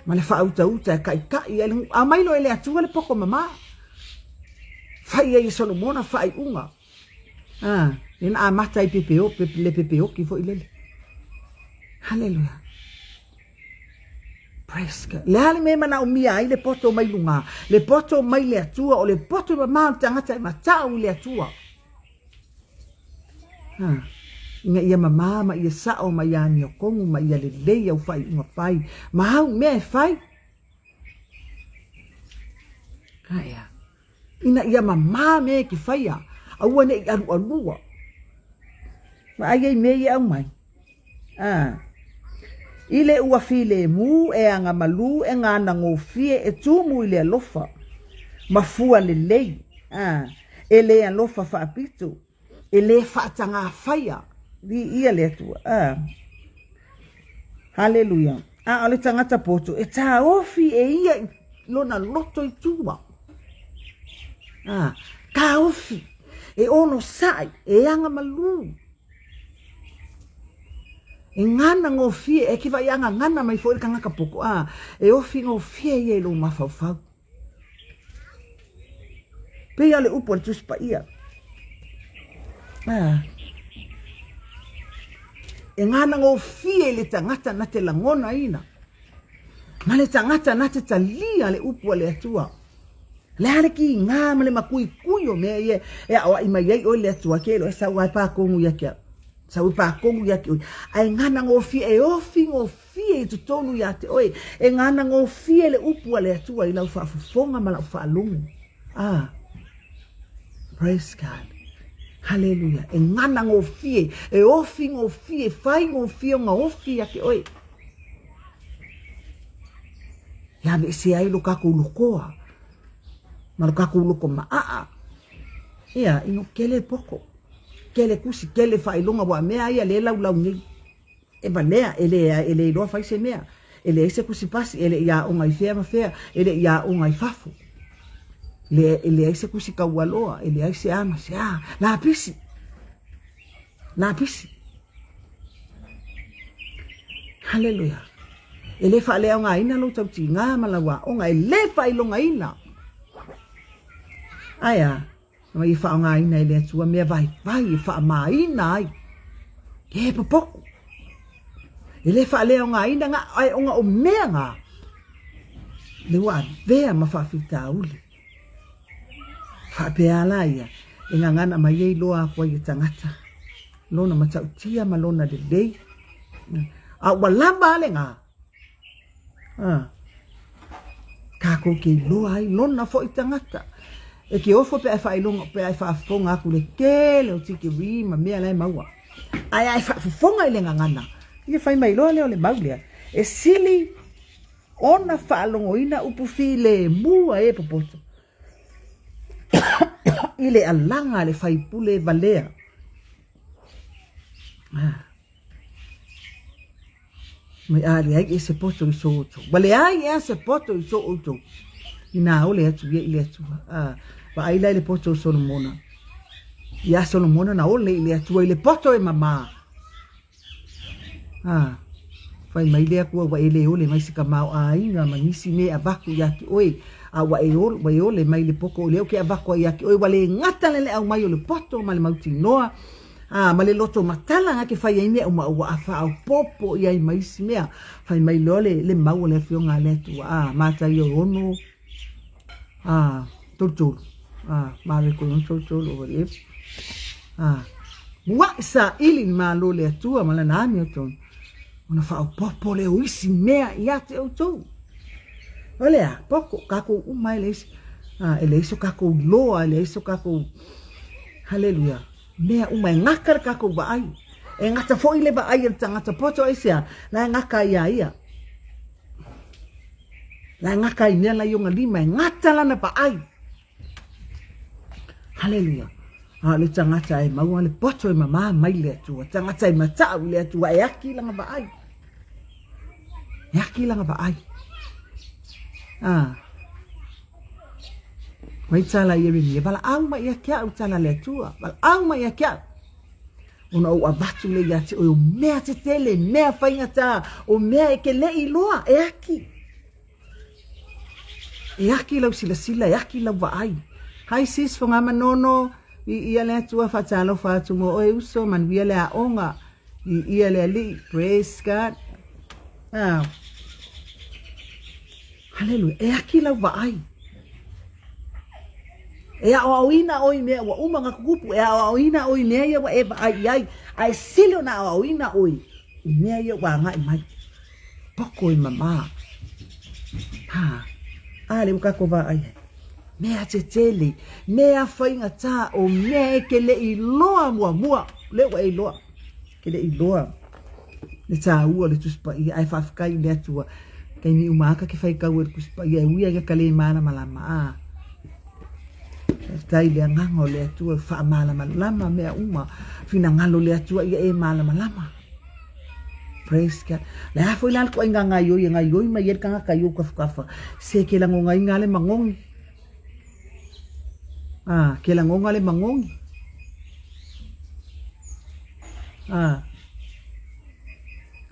Ma le faautauta e taitai ai le nuu. Aumai loa e le Atua le poto mamā. Fai ai e Solomona faaiuga. A, lea na amata ai pepeo, le pepeoki foi lele. Haleluia. Praise God. Le a le mea e manaomia ai le poto mai luga, le poto mai le Atua, o le poto e mamao le tagata e matau i le Atua. Ha. Ina ia mamā ma ia sao ma ia amiotonu ma ia lelei au faaiuga fai ma au mea e fai. Aea. Ina ia mamā mea e te faia, aua ne i alualua. Vaai ai mea ia e aumai. A. I le ua filemu e agamalū e ganagofie e tumu i le alofa, ma fua lelei, a, e lē alofa faapito, e lē faatagā faia. Viia le Atua. A. Haleluia. A o le tagata poto e taofi e ia i lona loto i tua. A, taofi, e onosai, e agamalū. E gana gofie, e kiva i aga gana mai foi le tagata poto, a, e ofi gofie ia i lou mafaufau. Pei a le upu a le Tusi Paia. Ah. E gana gofie i le tagata na te lagonaina, ma le tagata na te talia le upu a le Atua. Le a le kīgā ma le makuikui o mea ia e aʻoaʻi mai ai ʻoe i le Atua, ke iloa e sau lava e pākogu ia te au. Sau e pākogu ia te oe. Ae gana gofie, e ofi gofie fie i totonu iā te oe, e gana gofie le upu a le Atua i lau faafofoga ma lau faalogo. Ah, praise God. Haleluia. E gana gofie, e ofi gofie, fai gofie ona ofi ia te oe. E aveesea ai lo kākou lokoa ma lo kākou loko maʻaʻa. Ia, ino kele poko, kele kusi, kele faailoga, ua mea ia le laulau nei. E valea, e le, e le iloa fai se mea. E leai se kusi pasi, e le i aoga i fea ma fea, e le i aoga i fafo. Le, e leai se kusi kaualoa, e leai se a ma se a. Lapisi! Lapisi! Haleluia! E le faaleaogaina lou tautiga ma lau aoga, e le faailogaina. Ae a? Ma ia faaaogaina e le Atua mea vaivai e faamāina ai e popoku. E le faaleaogaina ngā aeoga o mea ngā, le ua avea ma faafitauli. Faapea la ia, e gagana mai ai loa aku ai e tagata, lona matautia ma lona lelei. A ua lava a le ngā. Ah. Takou te iloa ai lona foi tagata. E te ofo pe a e faailoga pe a e faafofoga atu i le tele o tikeri ma mea la e maua. Ae a e faafofoga i le gagana, ia fai mai loa lea o le mau lea, e sili ona faalogoina upu filemu a e popoto i le alaga a le faipule valea. Ah. Mai a leai ea se poto i so outou. Ua leai ea se poto i so outou. Inā ole atu ia i le Atua. A, vaai la i le poto o Solomona. Iā Solomona na ole i le Atua i le poto e mamā. A, fai mai le Atua ua e le ole mai se tamaoaiga ma nisi mea e avatu ia te oe, a ua e ua e ole mai i le poto o lea ou te avatu ai ia te oe, ua le gata le aumai o le poto ma le mautinoa, A, ma le loto matala na te fai ai mea uma ua faaopoopo i ai ma isi mea. Fai mai loa le, le mau a le Afioga a le Atua, a, Mataio e ono, a, 33, a, Mareko e ono 33, o whatever. A, muaʻi saʻili i le Malo o le Atua ma lana amiotonu, ona faaopoopo lea o isi mea ia te outou. O le a, poko, kākou uma e leai, a, e leai so kākou loa, e leai so kākou, haleluia, Mea uma e gata le tatou vaai. E gata foi le vaai a le tagata poto aisea? La e gata ai ia ia. La e gata ai mea la i ona lima, e gata lana vaai. Haleluia. A o le tagata e maua le poto e mamā mai le Atua. Tagata e matau i le Atua e aki lana vaai. E aki lana vaai. Ah. Mai tala Ieremia, valaau mai ia te au, tala le Atua, valaau mai ia te au. Ona ou avatu lea ia te oe o mea tetele, mea faigata, o mea e ke leʻi loa, e aki. E aki lau silasila, e aki lau vaai. Hi sis, Fogamanono, i ia le Atua, faatalofa atu mo oe uso, manuia le aoga, i ia le Alii, praise God. Ah. Haleluia. E aki lau vaai. E aoaoina ʻoe i mea ua uma ona kukupu, e aoaoina ʻoe i mea ia ua e vaai i ai, a e sili ona aoaoina ʻoe i mea ia ua agai mai. Poko e mamā. Ha. A le ua kākou vaai ai. Mea tetele, mea faigata, o mea e ke leʻi loa muamua. Le ua e iloa. Ke leʻi loa le tāua o le Tusi Paia, ae faafetai i le Atua, taimi uma aka ke faitau e le Tusi Paia, e ui ai ka le malamalama, a faafetai i le agaga o le Atua e faamalamalama mea uma, finagalo le Atua ia e malamalama. Praise God. Le a foi la le toaiga gaioi e gaioi mai ai le tagata i ou tafatafa, se ke lagonaina le magogi. A, ke lagona le magogi. A,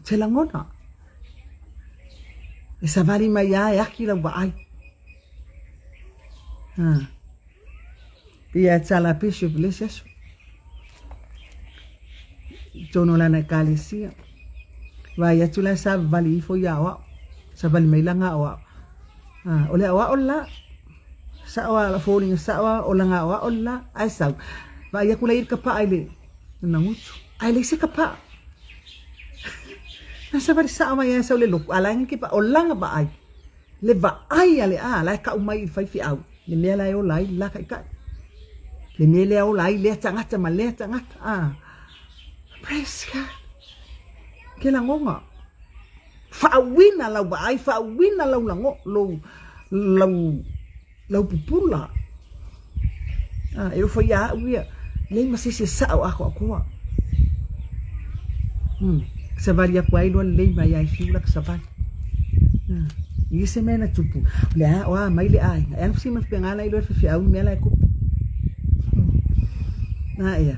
te lagona. E savali mai a e aki lau vaai. A, ia tala bishop le isi aso. I tonu o lana ekalesia. Vaai atu la e savavali ifo ia aoao. Savali mai lana aoao. A, o le aoao le la. Sao a foliga sao a o lana aoao le la. Ae sau. Vaai atu la ia i le kapaa i le lona gutu. Ae leai se kapaa. Na savali sao mai a e sau le lotu. A la e ke o lana vaai. Le vaai a le a la e kau mai i le faifeau. Le mea la e ola ai le la taitai. Le mea lea ola ai lea tagata ma lea tagata. Ah. Praise God. Ke lagoga. Faauina lau vaai, faauina lau lago, lou, lau, lau pupula. Ah, e ofo ia au ia, leai ma se isi e sao atoatoa. Hmm. Savali aku ai loa lelei mai ai fiu la ka savali. Hmm. I se mea na tupu. Le a, o a mai le aiga. E ana fasi ma faapena la iloa le faifeau i mea la e kupu. Hmm. Na ea.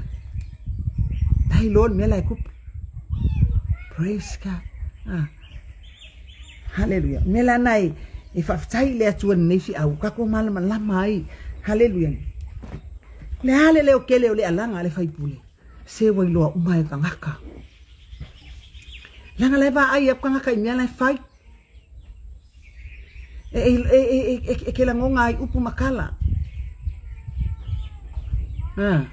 La iloa le mea la e kupu. Praise God. Ah. Haleluia. Mea la na e, e faafetai i le Atua lenei feau, kākou malamalama ai. Haleluia. Le a le leo kele o le alaga a le faipule, se ua iloa uma e tagata. Leaga la e vaai aku tagata i mea la e fai. E, e, e, e, e, e ke lagoga ai upu ma kala. Ah,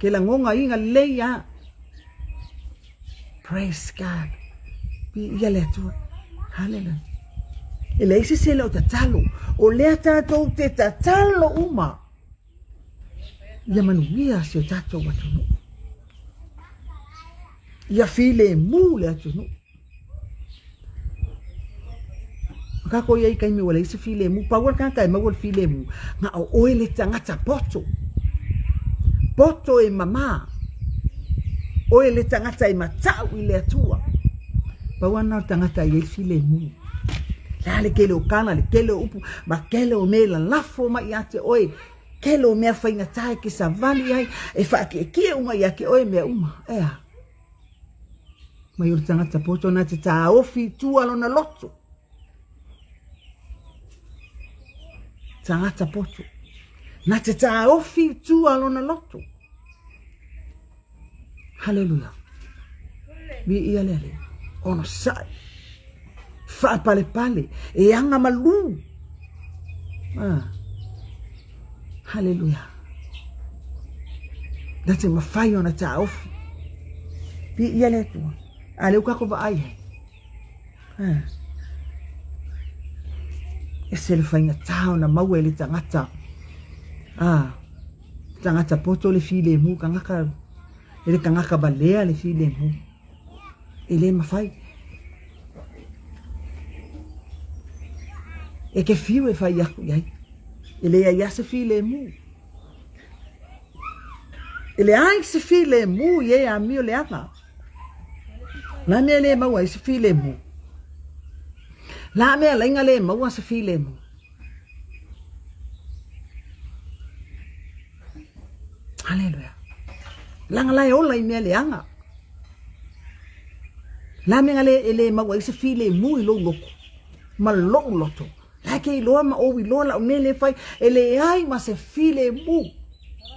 ke lagoga iga lelei a. Praise God. Viia le Atua. Hallelujah. E leai se isi e le o tatalo. O lea tatou te tatalo uma ia manuia si o tatou atunuu. Ia filemu le atunuu. O kākou i ai i taimi ua leai se filemu, pau le tagata e maua le filemu, na o oe le tagata poto. Poto e mamā. Oe le tagata e matau i le Atua. Pau ana o le tagata e i ai le filemu. Le a le tele o tala, le tele o upu, ma tele o mea e lalafo mai ia te oe, tele o mea faigata e te savali ai, e whaakiekie uma ia te oe mea uma. Ea. Mai o le tagata poto na te tāofi i tua lona loto. Tagata poto. Na te tāofi i tua lona loto. Haleluia. Mi ia le ale. Ono sai. Whaapalepale. E anga malu. Ah. Haleluia. Na te mawhai ona tāofi. Pi ia le atua. A leu kako vaai ai. Ah. E se le whainga tā ona maua e le tangata. Ah. Tangata poto le filemu, kangaka, e le kangaka valea le filemu. E le mawhai. E ke fiu e whai aku iai. E le ai ase filemu. E le ai se filemu i e a mio le anga. La mea le maua i se filemu. La mea lainga le maua se filemu. Haleluia. Langa la e ola i mea leaga. La mea le e le maua ai se filemu i lou loto ma lou loto. La e ke iloa ma ou iloa lau mea le fai e leai ma se filemu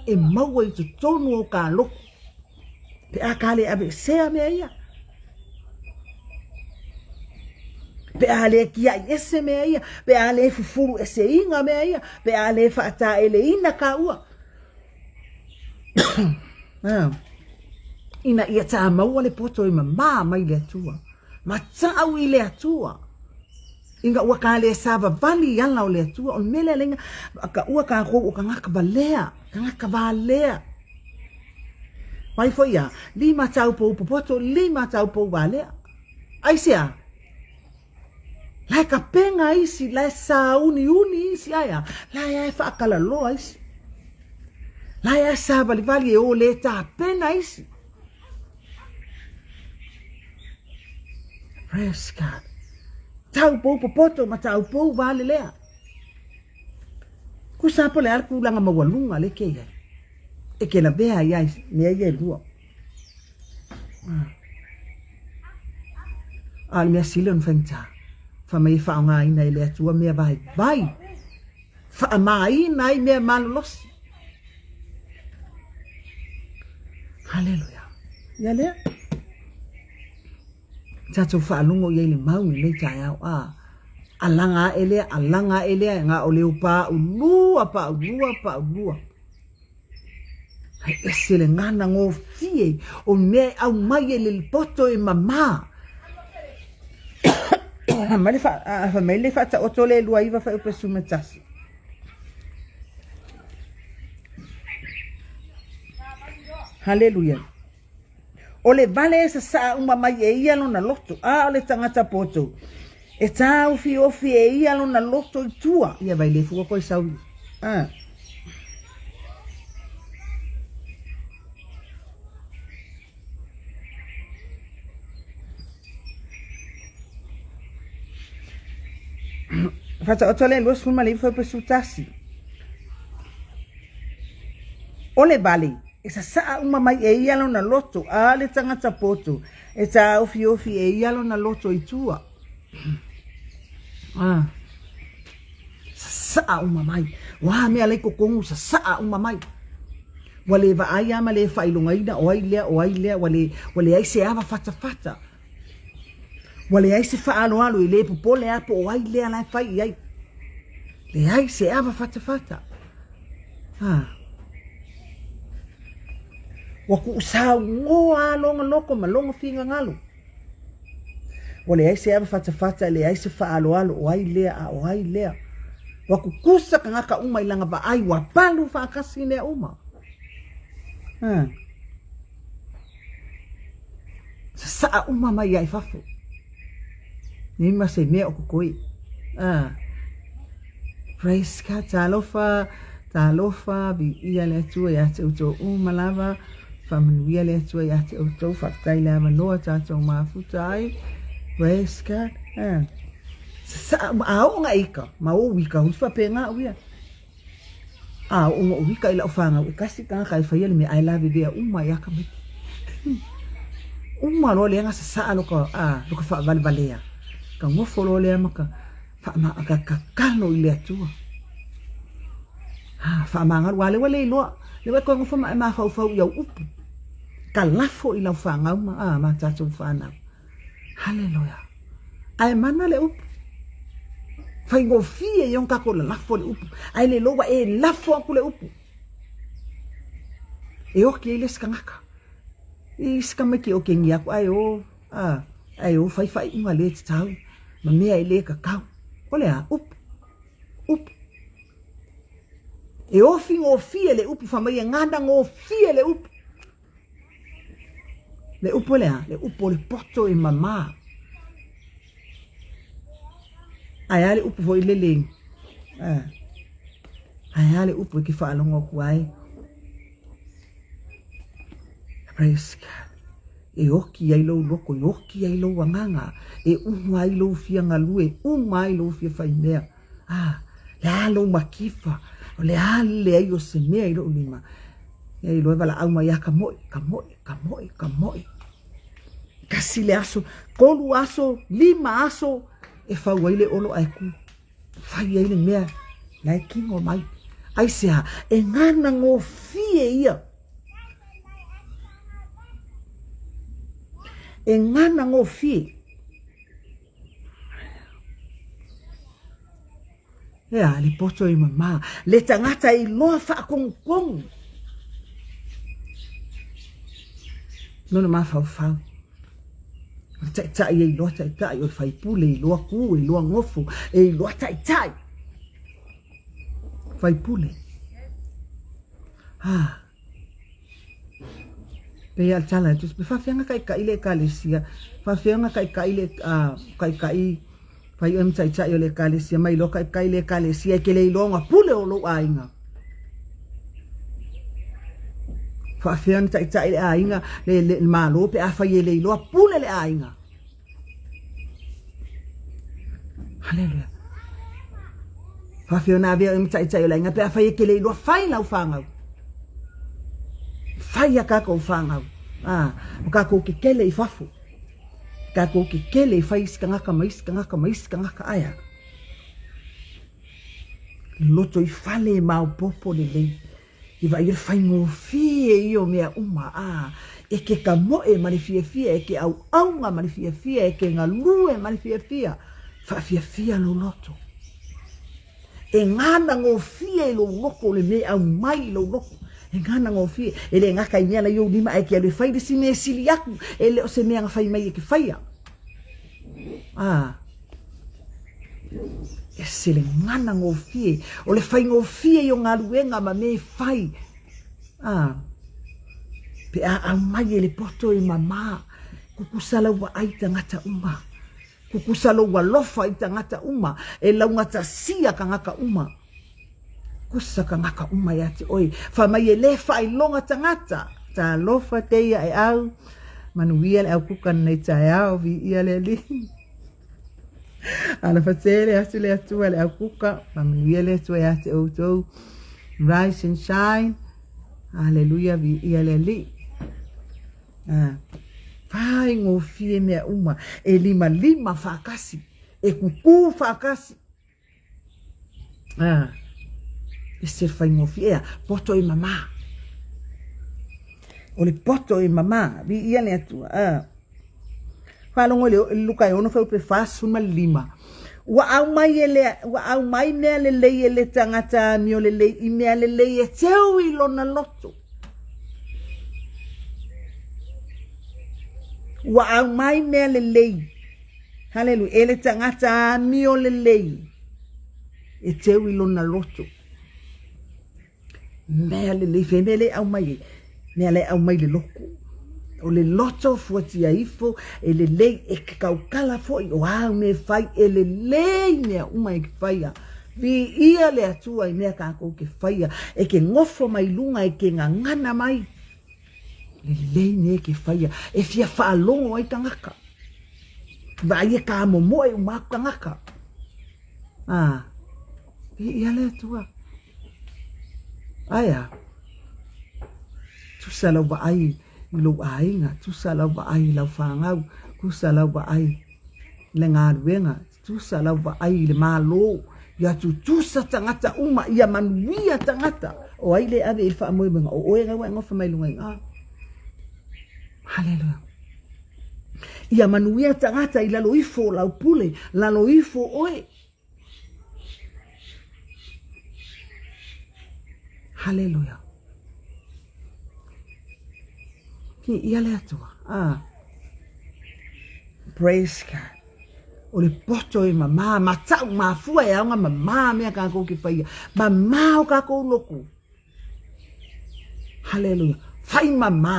e maua i totonu o ka loto. Pe a ka le aveesea mea ia. Pe a le kiaʻi ese mea ia, pe a le fufulu eseina mea ia, pe a le faataeleina ka ua. Ina ia tāmaua le poto e mamā mai le Atua. Matau i le Atua. Ina ua ka le savavali i ala o le Atua, o le mea lea laina, ka ua kākou o kangaka valea, kangaka valea. Mai foi ia, lima tau pou popoto, lima tau pou valea. Aisea? La e kapenga isi, la e sāuniuni isi, aea, la e ae whaakalaloa isi. La e ae sāvalivali e o le tāpena isi. Praise God. Tau pou popoto ma tau pou valelea. Ku sa po le a le kūlanga maualuga le ke iai. E ke lavea ai ai mea ia e lua. A o le mea sili ona faigata, fai mai e faaaogaina e le Atua mea vaivai, faamāina ai mea malolosi. Haleluia. Ia lea. Tatou faalogo i ai i le mau i lenei taeao, a alaga aʻe lea, alaga aʻe lea, na o leo paʻulua, paʻulua, paʻulua. Ae ese le gana gofie o mea e aumai e le poto e mamā. Fai mai le faataoto le 29 fuaiupu 11. Haleluia. O le vale e sasaa uma mai e ia lona loto, a o le tagata poto, e tāofiofi e ia lona loto i tua. Ia vai le fua koe sau. Ah. Faataoto le 29 fuaiupu 11. O le vale, e sasaa uma mai e ia lona loto, a le tagata poto, e tāofiofi e ia lona loto i tua. Ah. Sasaa uma mai. Ua mea lai kokongu sasaa uma mai. Ua le vaai a ma le faailogaina o ai lea, o ai lea, ua le, ua leai se ava fatafata. Ua leai se faaaloalo e le popole a po o ai lea la e fai i ai. Leai se ava fatafata. Ah. Ua kuusaugoa a longa loko ma longa fingagalo. Ua leai se ava fatafata, leai se faaaloalo, o ai lea a o ai lea. Ua kukusa tagata uma i lana vaai, ua palu faatasi mea uma. Ha. Sasaa uma mai ia i fafo. Nei ma se mea o totoe. Ah. Praise God. Talofa, talofa, viia le Atua ia te outou uma lava. Faamanuia le Atua ia te outou. Faafetai le avanoa tatou mafuta ai. Praise God. Ah. Sasaa uma, a oo na ika, ma ou ika, hui faapena au ia. A oo na ou ika i lau fanau, e kasi tagata e faia le mea, ae lavevea uma ai lava tamaiti. Uma loa lea na sasaa lo ka, a, lo ka faavalevalea, ka nofo loa lea ma ka, faama, ka tatalo i le Atua. A, faamagalo, aua lea ua le iloa, lea ua e toe nofo ma e mafaufau i au upu, ka lafo i lau fanau ma, a, ma tatou fanau. Haleluia. Ae mana le upu. Faigofie ia ona tatou lalafo le upu. Ae le iloa ua e lafo atu le upu. E oki ai le isi tagata. I isi tamaiti e okengia atu, ae o, a, ae o fai faaiuga le tatau, ma mea e le tatau. O le a? Upu. Upu. E ofi gofie le upu, fai mai e gana gofie le upu. Le upu o le a? Le upu o le poto e mamā. Ae a le upu foi lele, ae a le upu e ke faalogo atu ai. Praise God. E oki ai lou loko, e oki ai lou agaga, e uma ai lou fia galue, e uma ai lou fia fai mea. Ah, le a lou makifa, o le a le leai o se mea i lou lima. E iloa e valaau mai ia ka moe, ka moe, ka moe, ka moe. Kasi le aso, kolu aso, lima aso, e fau ai le olo ae ku. Fai ai le mea, la e kino mai. Aisea, e gana gofie ia. E gana gofie. Ea, le poto e mamā. Le tagata e iloa faakogukonu. Lona mafaufau. O le taitai e iloa taitai, o le faipule e iloa ku, e iloa nofo, e iloa taitai. Faipule. Ah. Pei a le tala e tusi, pe faafefea ona taitai le ekalesia, faafefea ona taitai le, taitai, fai oe ma taitai o le ekalesia, mai loa taitai le ekalesia, e te le iloa ona pule o lou aiga. Faafefea ona taitai le aiga, le, le, le malo pe afai e le iloa pule le aiga. Haleluia. Faafefea ona avea oe ma taitai o le aiga pe afai e te le iloa fai lau fanau. Fai a tatou fanau. Ah, o tatou kekele i fafo. Tatou kekele i fai isi tagata ma isi tagata ma isi tagata ae a. Loto i fale e maopopo lelei. I vaai le faigofie ia o mea uma, a e ke kamoe ma le fiafia, e ke auauna ma le fiafia, e ke galue ma le fiafia, faafiafia lou loto. E gana gofie i lou loto le mea e aumai i lou loto. E gana gofie, e le gata i mea la i ou lima, ae ke alu e fai le isi mea e sili atu, e le o se mea na fai mai e ke faia. A, Ese le gana gofie, o le faigofie ia o galuega ma mea e fai. A, pe a aumai e le poto e mamā, kukusa lau vaai i tagata uma, kukusa lou alofa i tagata uma, e laugatasia tagata uma. Kusa tagata uma ia te oe, fai mai e le faailoga tagata. Talofa teia e au, manuia le au kuka nei taeao, viia le Alii. Alofa tele atu le Atua le au kuka, faamanuia le Atua ia te outou. Rise and shine. Haleluia, viia le Alii. Ah. Faigofie mea uma, e limalima faatasi, e kukū faatasi. Ah, e se faigofie ea, poto e mamā. O le poto e mamā, viia le Atua. Ah. Faalogo i le Luka e 6 fuaiupu e 45. Ua aumai e le, ua aumai mea lelei e le tagata amio lelei i mea lelei e teu i lona loto. Ua aumai mea lelei. Haleluia. E le tagata amio lelei e teu i lona loto. Mea lelei, fe mea le aumai ai, mea le aumai le loko. O le loto fuatia ifo e lelei e ke kaukala foi o au me fai e lelei mea uma e ke faia. Viia le Atua i mea kākou ke faia, e ke gofo mai luga e ke gagana mai. Lelei mea ke faia, e fia faalogo ai tagata. Vaai e kamomoe uma aku tagata. Ah, viia le Atua. Ae a? Tusa lau vaai i lou aiga, tusa lau vaai i lau fanau, tusa lau vaai i le galuega, tusa lau vaai i le Malo, ia tutusa tagata uma, ia manuia tagata. O ai le ave i le faamoemoega? O oe lea ua e nofo mai luga i ina. Haleluia. Ia manuia tagata i lalo ifo o lau pule, lalo ifo oe. Haleluia. Ki ia le Atua. Ah. Praise God. O le poto e mamā, matau mafua e aoga mamā mea kākou ke whaia. Mamā o kākou loku. Haleluia. Whai mamā.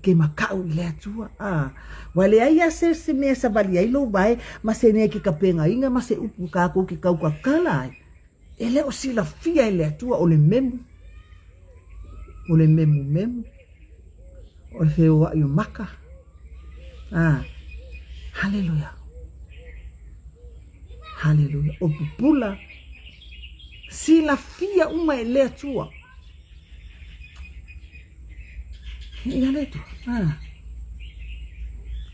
Ke makaʻu i le Atua. A, ua leai a se, se mea savali ai lou wae, ma se mea ke kapegaina, ma se upu kākou ke kaukakala ai. E le o silafia e le Atua o le memu, o le memumemu, o le feoaʻi o maka. A, haleluia. Haleluia. O pupula, silafia uma e le Atua. Ia le Atua. Ah.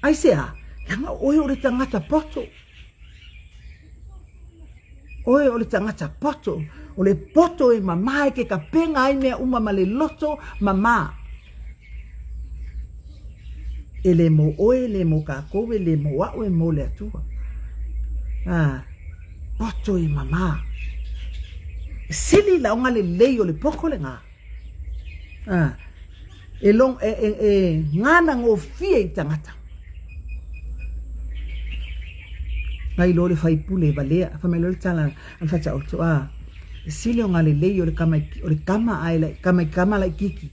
Aisea, leaga oe o le tagata poto. Oe o le tagata poto. O le poto e mamā e ke kapenga ai mea uma ma le loto mamā. E le mō ʻoe, e le mō kākou, e le mō aʻu, e mō le Atua. Ah, poto e mamā. Sili laoga lelei o le poko le ngā. Ah, e, long, e, e, e ngana ngofie i tangata. Ngai lo le faipule valea, fa mai lo le tala a le fataoto, ah, sili o ngā lelei o le kama, o le kama a e lai, kama i kama laititi.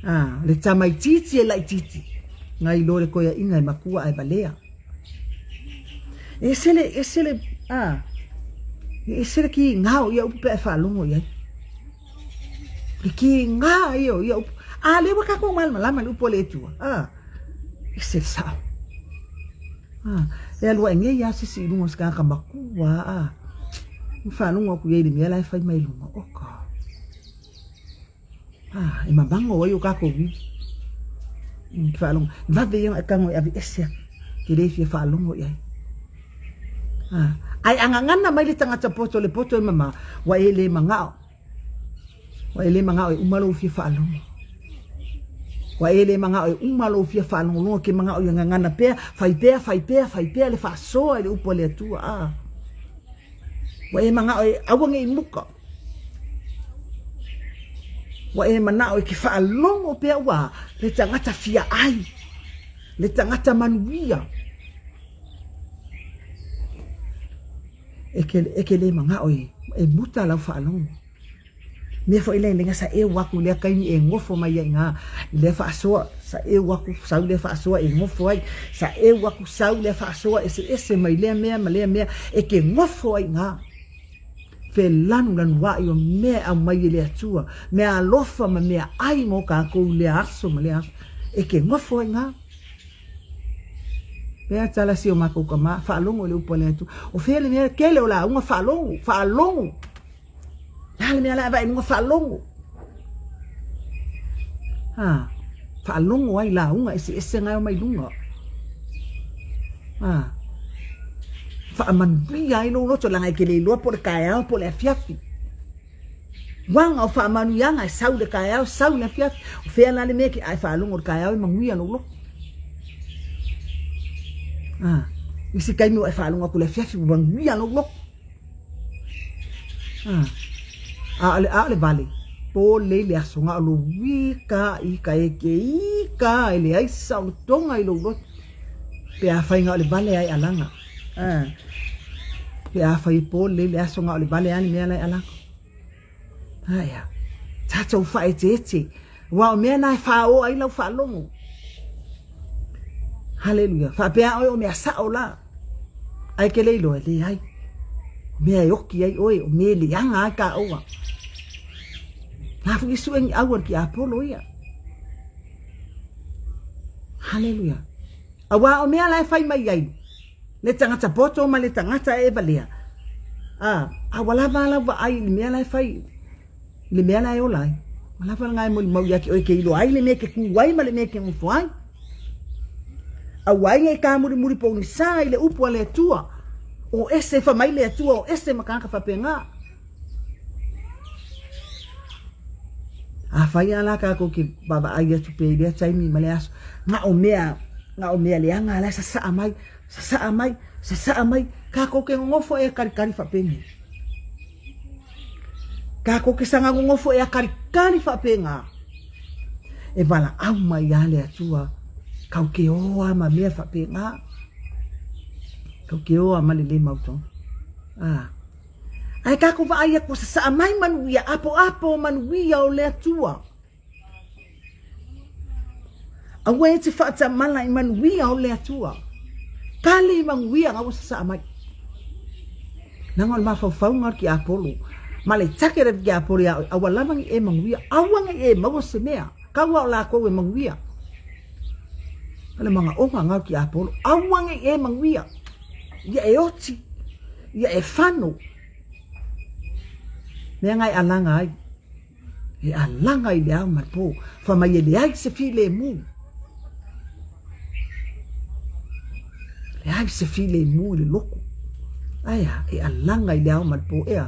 Ah, le tamaitiiti e laititi. Ngai lo le koeaiga e makua ae valea. E ese le, ese le, ah, e ese le ki ngā o ia upu pe a e faalogo i ai. Le ki ngā ia o ia upu. A le ua kākou malamalama i le upu a le Atua. Ah, ese le sao. Ah, e alu aʻe nei lava se isi i luga o se tagata makua, ah, ua faalogo atu i ai i le mea la e fai mai luga, oh God. Ah, e mamago ai o kākou iwi. Ke faalogo, vave ia ona e tago e aveese aku, ke le fia faalogo i ai. Ah, ae a gagana mai le tagata poto, le poto e mama, ua e le magao. Ua e le manao e uma lou fia faalogo. Ua e le manao e uma lou fia faalogologo ke manao ia gagana pea, fai pea, fai pea, fai pea le faasoa i le upu a le Atua. Ah. Ua e manao e aua nei muka. Ua e manao e ke faalogo pea ua le tagata fia ai, le tagata manuia. E ke, e ke le manao e, e muta lau faalogo. Mea foi lea lenga sa eu aku lea kaimi e gofo mai ai iga i lea faasoa, sa eu aku sau lea faasoa e gofo ai, sa eu aku sau lea faasoa eseese mai lea mea ma lea mea e ke gofo ai iga. Felanulanuaʻi o mea e aumai e le Atua, mea alofa ma mea ʻai mo kākou i lea aso ma lea aso, e ke gofo ai iga. Pea tala si o makou kama, faalogo i le upu a le Atua. O fea le mea kele o lauga faalogo, faalogo. Le a le mea la e vaai i luga faalogo. Ha, faalogo ai lauga eseese ngai o mai luga. Ha, faamanuia ai lou loto leaga e te le iloa po o le taeao po o le afiafi. Uaga o faamanuiaga e sau i le taeao, sau i le afiafi. O fea la le mea ke a e faalogo i le taeao e manuia lou loto. Ha, isi taimi ua e faalogo atu i le afiafi ua manuia lou loto. A o le, a o le vale, polei le aso, na o lou ika ika e ke ika e leai se saolotoga i lou loto. Pe afai na o le vale a e alaga. A. Pe afai e po lelei le aso na o le vale a le mea la e alaga. Aea. Tatou faaeteete. Aua o mea na e faaoo ai lau faalogo. Haleluia. Faapea oe o mea sao la. Ae ke le iloa, leai. O mea e oki ai oe, o mea e leaga ai kāoua. Nā foi e sue ni au a le tiapolo ia. Haleluia. Aua o mea la e fai mai ai, le tagata poto ma le tagata e valea. A, a ua lava lau vaai i le mea la e fai, i le mea la e ola ai. Ua lava lena e molimau ia te oe e te iloa ai le mea e te kū ai ma le mea e te nofo ai. Aua ai ne i tāmulimuli pogisa i le upu a le Atua. O ese fai mai le Atua, o ese ma tagata faapena. Afai lava la tatou te vaavaai atu pea i lea taimi ma lea aso, na o mea, na o mea leaga la e sasaa mai, sasaa mai, sasaa mai, tatou te nonofo ea kalikali faapenei. Tatou te saga nonofo ea kalikali faapena. E valaau mai lava le Atua, kau te o lava ma mea faapena. Kau te o lava ma le le mautonu. Ah. Ae tatou vaai atu ua sasaa mai manuia, apoapo manuia o le Atua. Aua e te faatamala i manuia o le Atua. Kali i manuia na ua sasaa mai. Leaga o le mafaufauga o le tiapolo, ma le take le tiapolo ia oe, aua lava ne i e manuia, aua ne i e maua se mea, kau lava o lakou e manuia. O le manaoga na o le tiapolo, aua ne i e manuia, ia e oti, ia e fano. Mea na e alaga ai. E alaga i le ao ma le po, fai mai e leai se filemu. Leai se filemu i le loku. Aea, e alaga i le ao ma le po, ea.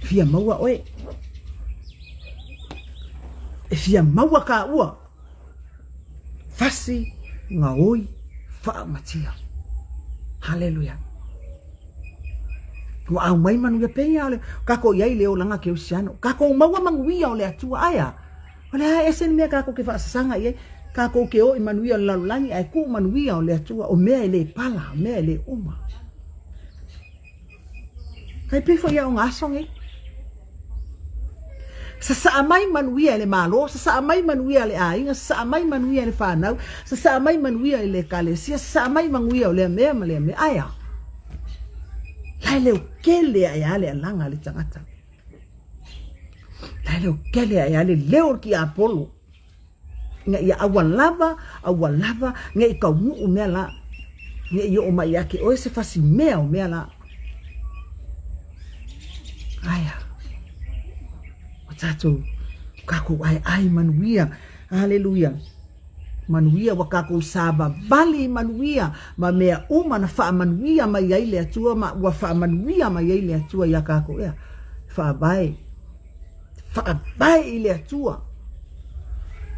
Fia maua oe. E fia maua kāua. Fasi gaoi faamatia. Haleluia. Ua aumai manuia pei a o le kako i ai le olaga kerisiano. Kako maua manuia o le Atua aea. O le a ese le mea kako ke faasasaga i ai. Kako ke o i manuia o le lalolagi ae kuu manuia o le Atua o mea e le pala, o mea e le uma. Tai pei foi ia o ngā aso nei. Sasaa mai manuia e le Malo, sasaa mai manuia a le aiga, sasaa mai manuia e le whanau, sasaa mai manuia i le ekalesia, sasaa mai manuia o lea mea ma lea mea. Aea, la e leo kele ae a le alaga a le tagata. La e leo kele ae a le leo o le tiapolo. Ina ia aua lava, aua lava, ne i taunuu mea la. Ne i oo mai ia te oe se fasi mea o mea la. Aia, o tatou, kakou aeae manuia, haleluia. Manuia ua kakou savavali manuia ma mea uma na faamanuia mai ai le Atua ma ua faamanuia mai ai le Atua iā kakou ea. Faavae. Faavae i le Atua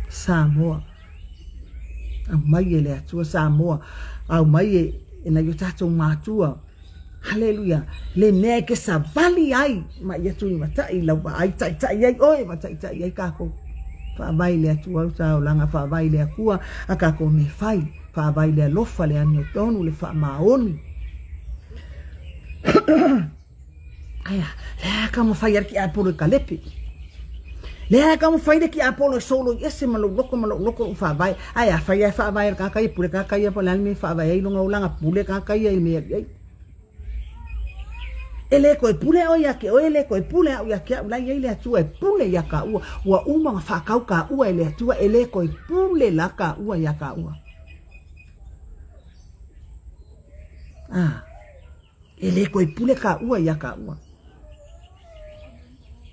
Samoa. Aumai e le Atua Samoa. Aumai e, e nai o tatou matua. Haleluia. Le mea e ke savali ai ma ia tulimatai lau vaai taitai ai oe ma taitai ai kākou. Faavae i le Atua au taolaga, faavae i le Akua a kākou mea fai, faavae i le alofa, le amiotonu, le faamaoni. Aia, lea ka mawhai ar ki Apollo i ka lepe. Lea ka mawhai le ki Apollo e solo i ese ma lou loko ma lou loko lou whaavae. Aia, whai ai whaavae ar kaka ia, pule kaka ia, po le ale me whaavae ai longa olanga, pule kaka ia i mea ai. E le koe pule oe ia ke oe, e le koe pule au ia ke au, la iai le Atua e pule ia ka ua. Ua uma nga whakau ka ua e le Atua, e le koe pule la ka ua ia ka ua. Ah. E le koe pule kāua iā kāua.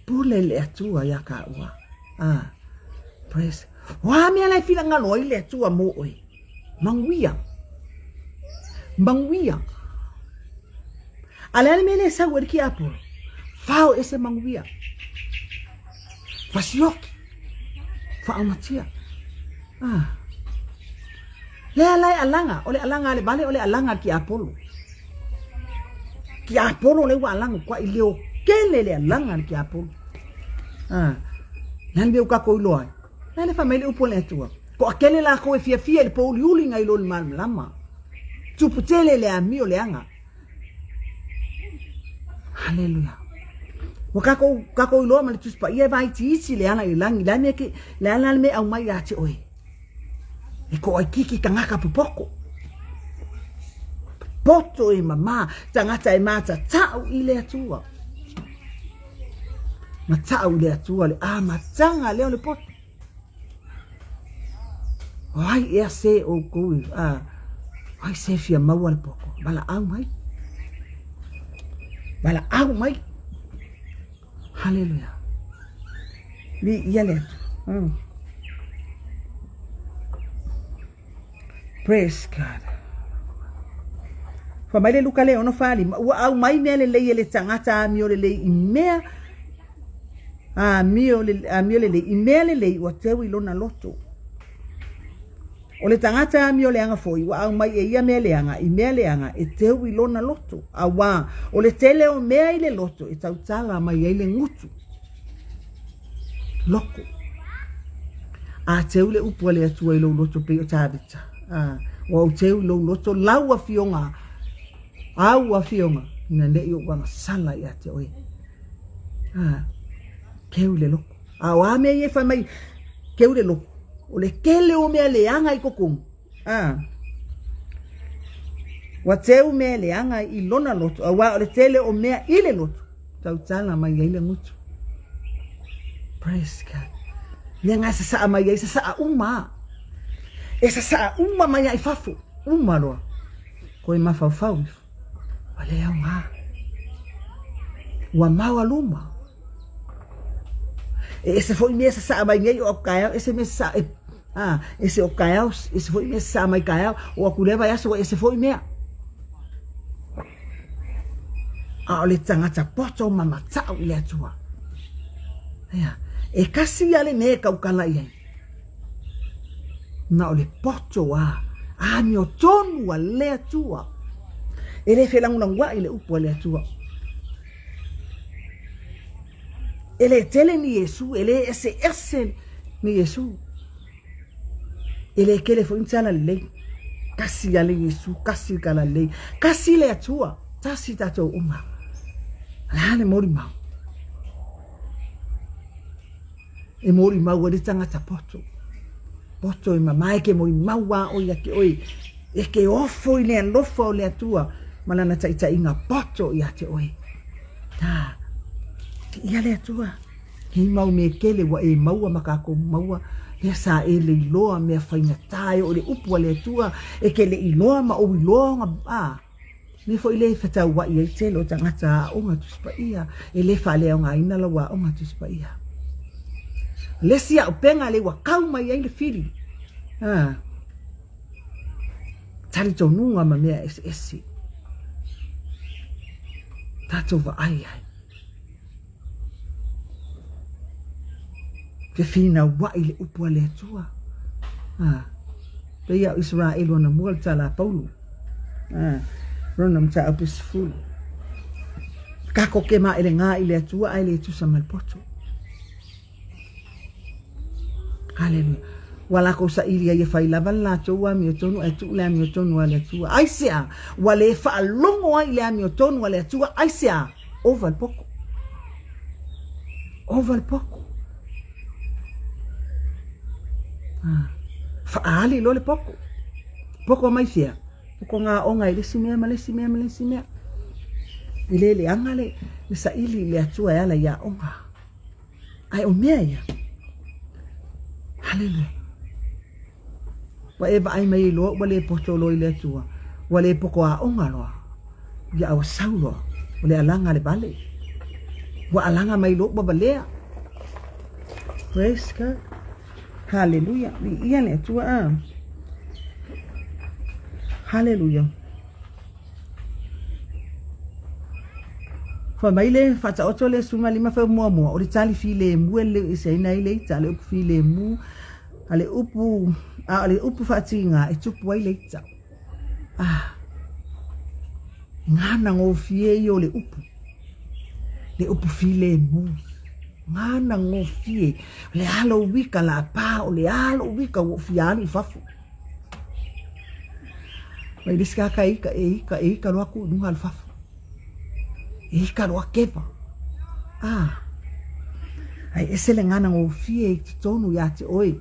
Pule le Atua iā kāua. Ah, praise. O a mea la e finagalo ai le Atua mō oe? Manuia. Manuia. A le a le mea le sau ai le tiapolo? Fao ese manuia. Fasioki. Faaumatia. Ah. Lea la e alaga, o le alaga a le vale, o le alaga a le tiapolo. Tiapolo le ua alaga, kua i leo kele le alaga a le tiapolo. Ah. Le a le mea ua kakou iloa ai? Le a le fai mai le upu a le Atua. Toatele lakou e fiafia i le pouliuliga i lo le malamalama. Tupu tele le amio leaga. Haleluia. Ua tatou, tatou iloa ma le Tusi Paia e vaitiiti le ala i le lagi. Le a mea ke, le a la le mea e aumai ia te oe? E toaitiiti tagata popoto. Popoto e mama, tagata e matatau i le Atua. Matau i le Atua le amataga lea o le poto. O ai ea se oukou i, a, o ai se fia maua le poto? Valaau mai. Valaau mai. Haleluia. Viia le Atua. Praise God. Fai mai le Luka le 6:45, ua aumai mea lelei e le tagata amio lelei i mea amio, le, amio lelei i mea lelei ua teu i lona loto. O le tagata amio leaga foi ua aumai e ia mea leaga i mea leaga e teu i lona loto, auā o le tele o mea i le loto e tautala mai ai le gutu. Loko. A teu le upu a le Atua i lou loto pei o Tavita. A, ua ou teu i lou loto lau afioga, au afioga, ina ne i ou agasala ia te oe. A, teu le loko. A o a mea ia e fai mai, teu le loko, o le tele o mea leaga i totonu. A, ua teu mea leaga i lona loto, auā o le tele o mea i le loto, tautala mai ai le gutu. Praise God. Mea nga e sasaa mai ai, sasaa uma a. E sasaa uma mai ai fafo, uma loa. Koe mafaufau ifo. Ua le aoga. Ua maualuma. E ese foi mea sasaa mai nei o aku taeao, ese mea sasaa e, a, ese o taeao, ese foi mea sasaa mai taeao, o aku lea vaiaso ua ese foi mea. A o le tagata poto ma matau i le Atua. Ia, e kasi ia le mea e tautala i ai. Na o le poto a, amiotonu a le Atua. E le felagolagoai le upu a le Atua. E le tele ni Iesu, e le eseese ni Iesu. E le tele foi ni tala lelei. Tasi a le Iesu, tasi le tala lelei. Tasi le Atua, tasi tatou uma. O le a le molimau? E molimau ai le tagata poto. Poto e mama e ke molimau a oe ia te oe. E ke ofo i le alofa o le Atua ma lana taitaiga poto ia te oe. Tā, viia le Atua. He mau mea tele ua e maua ma kākou maua, lea sa e leiloa mea faigata e oo i le upu a le Atua, e ke le iloa ma ou iloa ona, a, mea foi lea e fetauai ai tele o tagata aoga Tusi Paia, e le faaleaogaina lau aoga Tusi Paia. O le isi auupega lea ua kau mai ai le fili, a, talitonuga ma mea eseese, tatou vaai ai. Fefinauai le upu a le Atua. A, pei a o Isaraelu anamua le tala a Paulo. A, Rona mataupu e 10. Kako ke maelegā i le Atua ae le tusa ma le poto. Haleluia. Ua lakou saili ai e fai lava le latou amiotonu ae tuu le amiotonu a le Atua. Aisea? Ua le faalogo ai i le amiotonu a le Atua. Aisea? Ova le poko. Ova le poko. Ah. Faaali loa le poko. Poko mai fea? Poko ngā onga i le isi mea ma le isi mea ma le isi mea. E le leaga le, le saili i le Atua e ala i aoga. Ae o mea ia. Haleluia. Ua e vaai mai ai loa ua le poto loa i le Atua. Ua le poto aoga loa. Ia a ua sau loa. O le alaga a le vale. Ua alaga mai loa ua valea. Praise God. Haleluia. Viia le Atua. Ah. Haleluia. Fai mai le faataoto le 15 fai muamua, o le tali filemu e lelei eseina ai le ita, a le upu filemu, a le upu, a o le upu faatiga e tupu ai le ita. Ah, e gana gofie ia o le upu, le upu filemu. Gana gofie, o le a lou ika lapa, o le a lou ika ua ou fia alu i fafo. Mai le isi tagata e ika, e ika, e ika loa tuu i luga alu fafo. E ika loa keva. Ah. Ae ese le gana gofie i totonu ia te oe.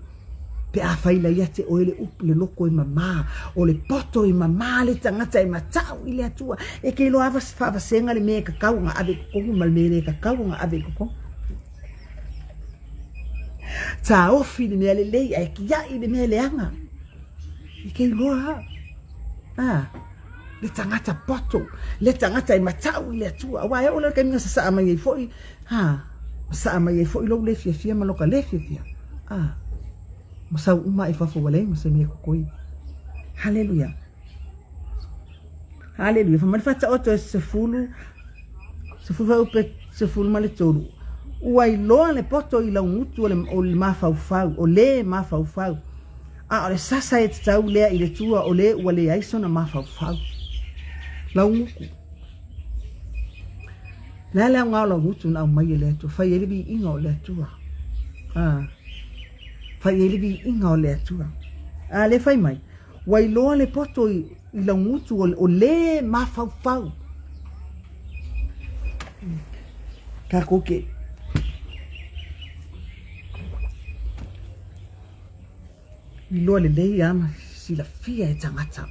Pe a fai la ia te oe le upu le loko e mamā, o le poto e mamā le tagata e matau i le Atua. E te iloa lava faavasega le mea e tatau ona ave i totonu ma le mea e le tatau ona ave i totonu. Taofi le mea lelei ae tiai le mea leaga. E te iloa lava. Ah, le tagata poto, le tagata e matau i le Atua. Aua e oo lea i le taimi na sasaa mai ai foi, ha, sasaa mai ai foi lou le fiafia ma loka le fiafia. Ah, ma sau uma i fafo ua leai ma se mea e totoe. Haleluia. Haleluia. Fai mai le Faataoto e 10, 10 fuaiupu 13. Ua iloa le poto i laugutu o le, o le mafaufau, o le mafaufau. A o le sasa e tatau lea i le tua o le ua leai sona mafaufau. Laugutu. Le a le aoga o laugutu na aumai e le Atua, fai ai le viiga o le Atua. Ah. Fai ai le viiga o le Atua. A le fai mai, Ua iloa le poto i laugutu o le mafaufau. Takou te iloa lelei lava ma silafia e tagata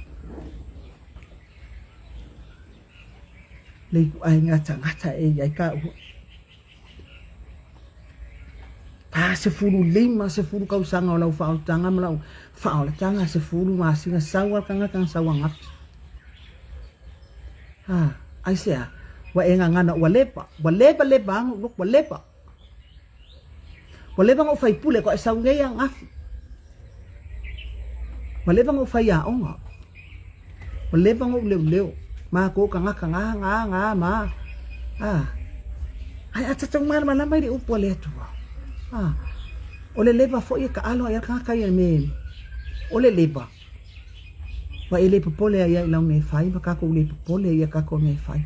le ituaiga tagata e i ai taua. 45, 10 tausaga o lau faaolataga ma lau faaolataga, 10 masina, sau lava le tagata na sau ananafi. A, aisea? Ua e gagana ua leva, ua leva leva lava ona ou loto, ua leva. Ua leva ona ou faipule, faatoa e sau nei ananafi. Ua leva ona ou faiaoga. Ua leva ona ou leoleo. Matou tagata na, na, na, ma. A. Ae a tatou malamalama i le upu a le Atua. A. O le leva foi e taalo ai lava le tagata ia i le mea e. O le leva. Ua e le popole ai i lau mea e fai ma tatou le popole ia tatou mea e fai.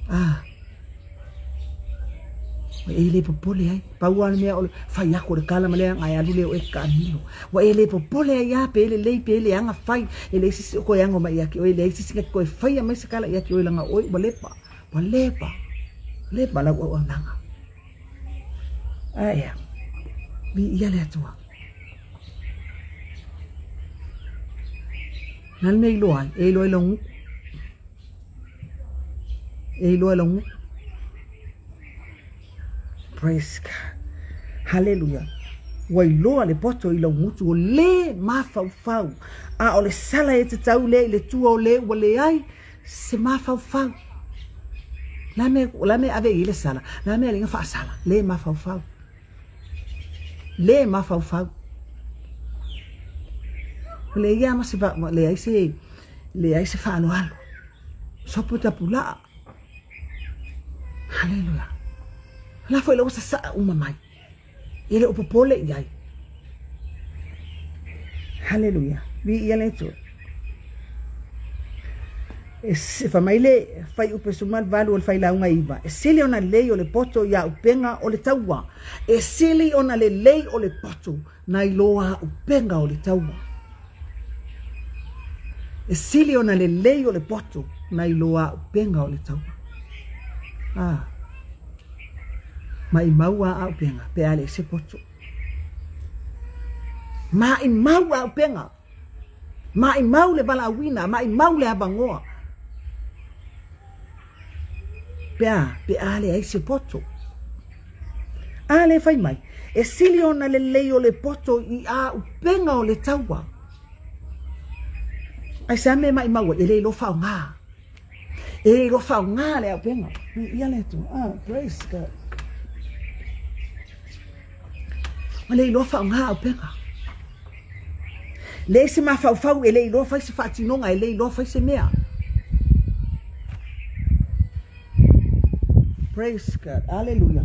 A. Ua e le popole ai. Pau lava le mea o le fai atu o le tala ma le aga e alu lea o oe e taamilo. Ua e le popole ai lava pe lelei pe leaga fai. E leai se isi o toe ano mai ia te oe, e leai se isi na te toe faia mai se tala ia te oe leaga o oe ua leva, ua leva, leva lau auaunaga. Ae a? Viia le Atua. O le a le mea e iloa ai? E iloa i lau gutu. E iloa i lau gutu. Praise God. Haleluia. Ua iloa le poto i lau gutu o le mafaufau, a o le sala e tatau lea i le tua o le ua leai se mafaufau. La mea, la mea ave i le sala, la mea lenga faasala, le mafaufau. Le mafaufau. Le ia ma se leai se leai se faaaloalo. Sopo tapulaa. Haleluia. La foi la ua sasaa uma mai. E le o popole i ai. Haleluia. Viia le Atua. E fai mai le fuaiupu 18 o le failauga 9, e sili ona lelei o le poto i auupega o le taua. E sili ona lelei o le poto nai lo auupega o le taua. E sili ona lelei o le poto nai lo auupega o le taua. Ah. Maimau a auupega pe a leai se poto. Maimau auupega. Maimau le valaauina, maimau le avanoa. Pe a, pe a leai se poto. A lea fai mai, e sili ona lelei o le poto i auupega o le taua. Aisea mea e maimau ai? E le iloa faaaoga. E le iloa faaaoga le auupega. Viia le Atua. Ah, praise God. Ua le iloa faaaoga auupega. Leai se mafaufau, e le iloa fai se faatinoga, e le iloa fai se mea. Praise God. Hallelujah.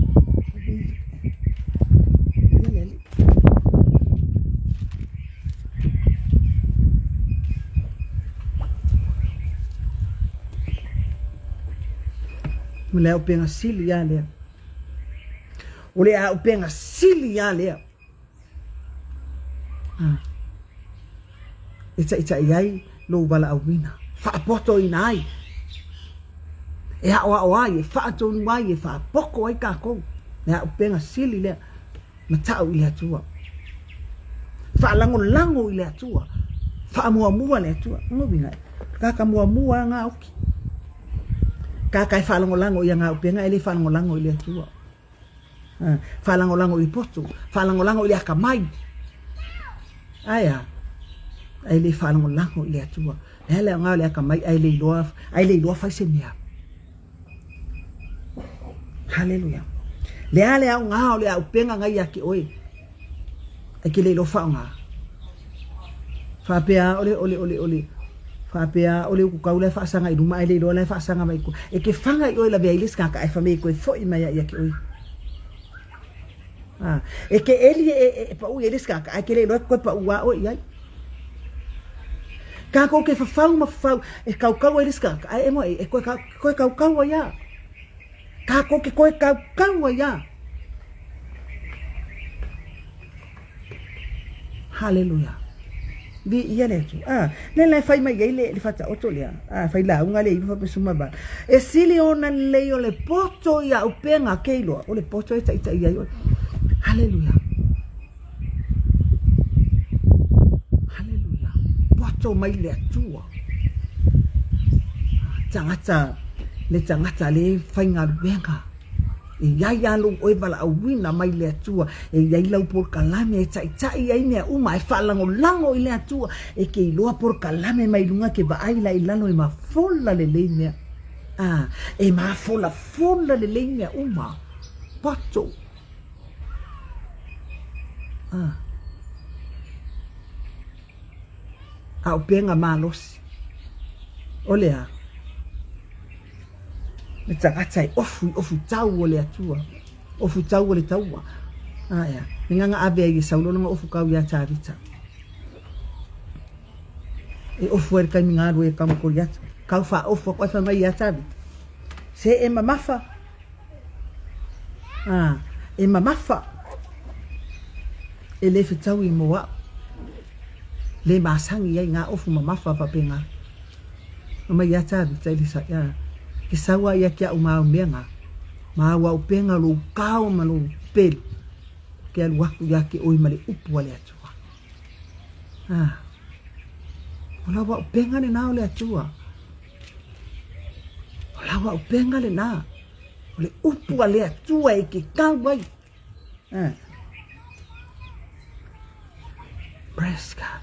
Ma le auupega sili lava lea. O le auupega sili lava lea e taitai ai lou valaauina, faapotoina ai, e aoao ai, e faatonu ai, e faapoko ai tatou. Le auupega sili lea, matau i le Atua. Faalagolago i le Atua, faamuamua le Atua. Lona uiga, tagata muamua lava gaoki. Tagata e faalagolago i ana auupega ae le faalagolago i le Atua. Faalagolago i le poto, faalagolago i le atamai. Ae a? Ae le faalagolago i le Atua. Le a le aoga o le atamai ae le iloa, ae le iloa fai se mea. Haleluia. Le a le aoga o le aupega na ia te oe, e te le iloa faaaoga. Faapea o le, o le, o le, o le, faapea o le utu tau la e faasaga i luma ae le iloa la e faasaga mai i tua. E te faga i oe lavea ai le isi tagata ae fai mai e toe foi mai ia te oe. A, e te eli e, e, e pau i ai le isi tagata ae te le iloa e toe pau lava oe i ai. Tatou te fafau ma fafau e kaukau ai le isi tagata ae emo e toe, toe kaukau ai lava. Tatou te toe kaukau ai lava. Haleluia. Viia le Atua. Ah, lea la e fai mai ai le, le faataoto lea. Ah, fai lauga le iva faapesuma vala. E sili ona lelei o le poto i auupega ke iloa. O le poto e taitai ai oe. Haleluia. Haleluia. Poto mai le Atua. Tagata, le tagata le faigaluega. E i ai lava lou oe valaauina mai le Atua, e i ai lau polokalame e taitai ai mea uma, e faalagolago i le Atua, e ke iloa polokalame mai luga ke vaai la i lalo e mafola lelei mea. A, e mafolafola lelei mea uma. Poto. A. Auupega malosi. O le a? Le tagata e ofu i ofu tau o le Atua, ofu tau o le taua. Aea, le gaga ave ai e Saulo lona ofu tau iā Tavita. E ofu ai le taimi na alu ai e kau ma Koliata. Kau faaofu atu ai fai mai iā Tavita, Se e mamafa, a, e mamafa, e le fetaui mo au. Le masani ai ngā ofu mamafa faapena. Fai mai ia Tavita i le saʻi, a, ke sau a ia ke aʻu ma au mea ngā, ma au auupega lou kao ma lou pelu, ke alu aku iā te oe ma le upu a le Atua. A, o lau auupega lenā o le Atua. O lau auupega lenā, o le upu a le Atua e ke kau ai. Eh. Praise God.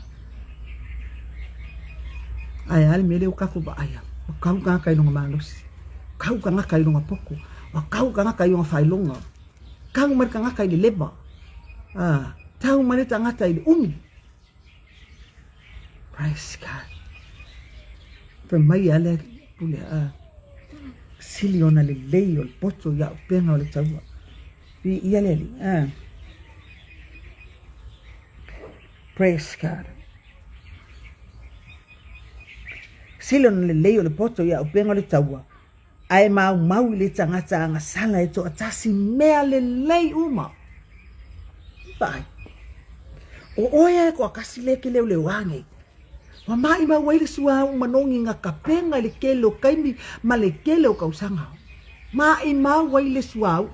Ae a le mea lea ua tatou vaaia, ua kau tagata i lona malosi, kau tagata i lona poto, ua kau tagata i lona faailoga, kau mai le tagata i le leva, ah, tau mai le tagata i le umi. Praise God. Fai mai a le pule a sili ona lelei o le poto i auupega o le taua. Viia le Alii. Ah. Praise God. Sili ona lelei o le poto i auupega o le taua. Ae maumau i le tagata agasala e toatasi mea lelei uma. Vaai. O oe ae toatasi lea e te leoleoa nei. Ua maimau ai le suauu manogi na kapena i le tele o taimi ma le tele o tausaga. Maimau ai le suauu.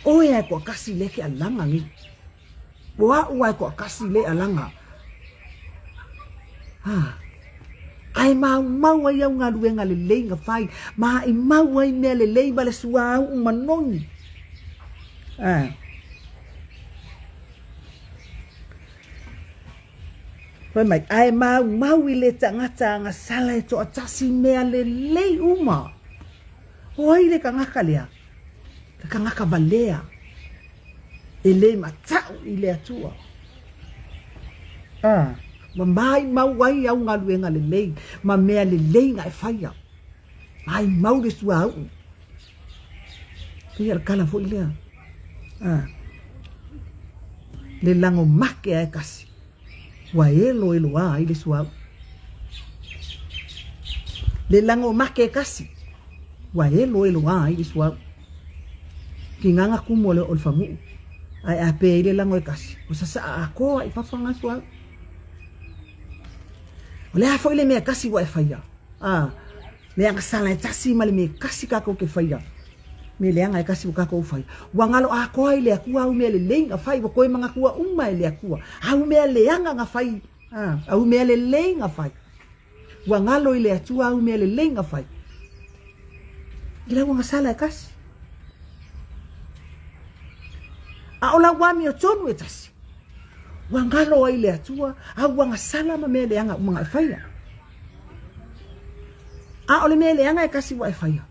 Oe ae toatasi lea e te alaga nei. O a'u ae toatasi lea e alaga. Ha. Ae maumau ai au galuega lelei na fai, maimau ai mea lelei ma le suauu manogi. Ha. Fai mai, ae maumau i le tagata agasala e toatasi mea lelei uma. O ai le tagata lea? Le tagata valea e le matau i le Atua. A, ua maimau ai au galuega lelei ma mea lelei na e faia. Maimau le suauu. Pei o le tala foi lea. A, le lago make a e kasi, ua eloeloa ai le suauu. Le lago make e kasi, ua eloeloa ai le suauu. Tigaga tumu o le o le fagu'u, ae a pe ai le lago e kasi, ua sasa'a atoa i fafo aga suauu. O le a foi le mea e kasi ua e faia? A, le agasala e tasi ma le mea e kasi kakou te faia. Me leaga e kasi ua kakou faia. Ua galo atoa i le Atua au mea lelei na fai, ua toe manatua uma e le Atua au mea leaga na fai, a, au mea lelei na fai. Ua galo i le Atua au mea lelei na fai. I lau agasala e kasi. A o lau amiotonu e tasi. Ua galo ai le Atua au agasala ma mea leaga uma na e faia. A o le mea leaga e kasi ua e faia.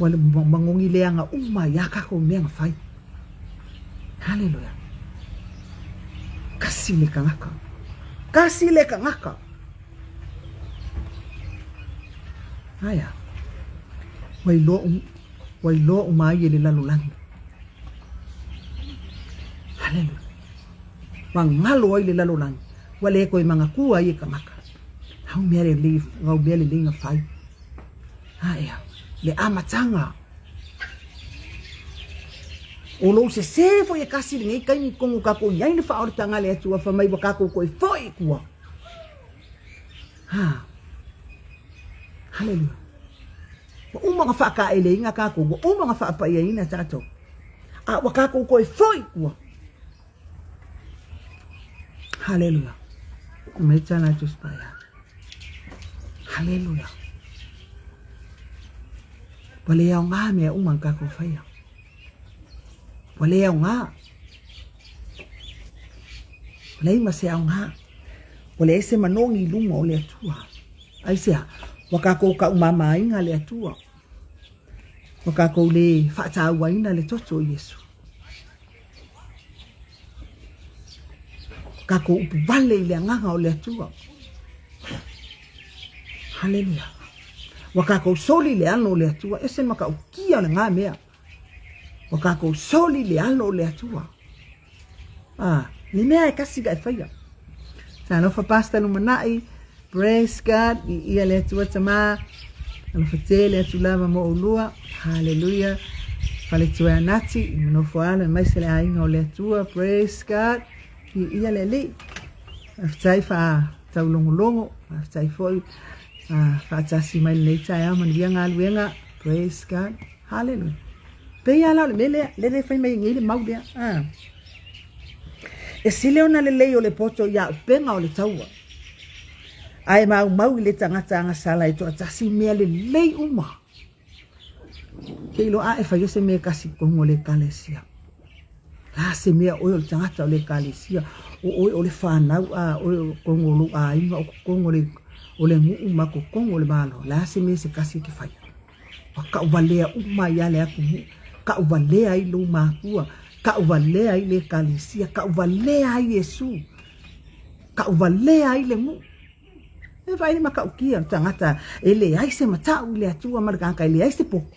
Ua magogi leaga uma ai a kakou mea na fai. Haleluia. Kasi le kanaka. Kasi le kanaka. Aia. Ua iloa, ua iloa uma ai e le lalolagi. Haleluia. Ua galo ai le lalolagi. Ua le toe manatua ai e kanaka. Au mea lelei, au mea lelei na fai. Aia, le amataga. O lou sesē foi e kasi i lenei taimi tonu kakou i ai le faaolataga a le Atua fai mai ua kakou toe foi i tua. Ha. Haleluia. Ua uma ona faataeleina tatou, ua uma ona faapaiaina tatou. A ua tatou toe foi i tua. Haleluia. Mai tala tu spaia. Haleluia. Ua le aoga mea uma na tatou faia. Ua le aoga. Ua leai ma se aoga. Ua leai se manogi i luma o le Atua. Aisea? Ua tatou taumamaina le Atua. Ua tatou le faatauaina le toto o Iesu. Tatou upu vale i le agaga o le Atua. Haleluia. Ua tatou soli le alo o le Atua. Ese matautia o lena mea. Ua tatou soli le alo o le Atua. Ah, le mea e kasi ka e faia. Talofa Pastor Lumanai. Praise God. I ia le Atua tama. Alofa tele atu lava mo oulua. Hallelujah. Faletua Anati, i manofo alo aemaise le aiga o le Atua. Praise God. I ia le Alii. Faafetai faataulogologo. Faafetai foi faatasi mai lenei taeao manuia galuega. Praise God. Hallelujah. Pei lava la o le mea lea, lea le fai mai nei le mau lea. Ah. E sili ona lelei o le poto i aupega o le taua. Ae maumau i le tagata agasala e toatasi mea lelei uma. Ke iloa a e faia se mea e kasi i totonu o le Ekalesia. La se mea oe o le tagata o le Ekalesia, o oe o le fanau a oe o totonu o lou aiga, o totonu o le, o le nuu ma totonu o le Malo. La se mea se kasi e te faia. Ua tauvalea uma ai lava le atunuu, tauvalea ai lou makua, tauvalea ai le Ekalesia, tauvalea ai Iesu, tauvalea ai le nuu. E vaai le matautia o le tagata e leai se matau i le Atua ma le tagata e leai se poto,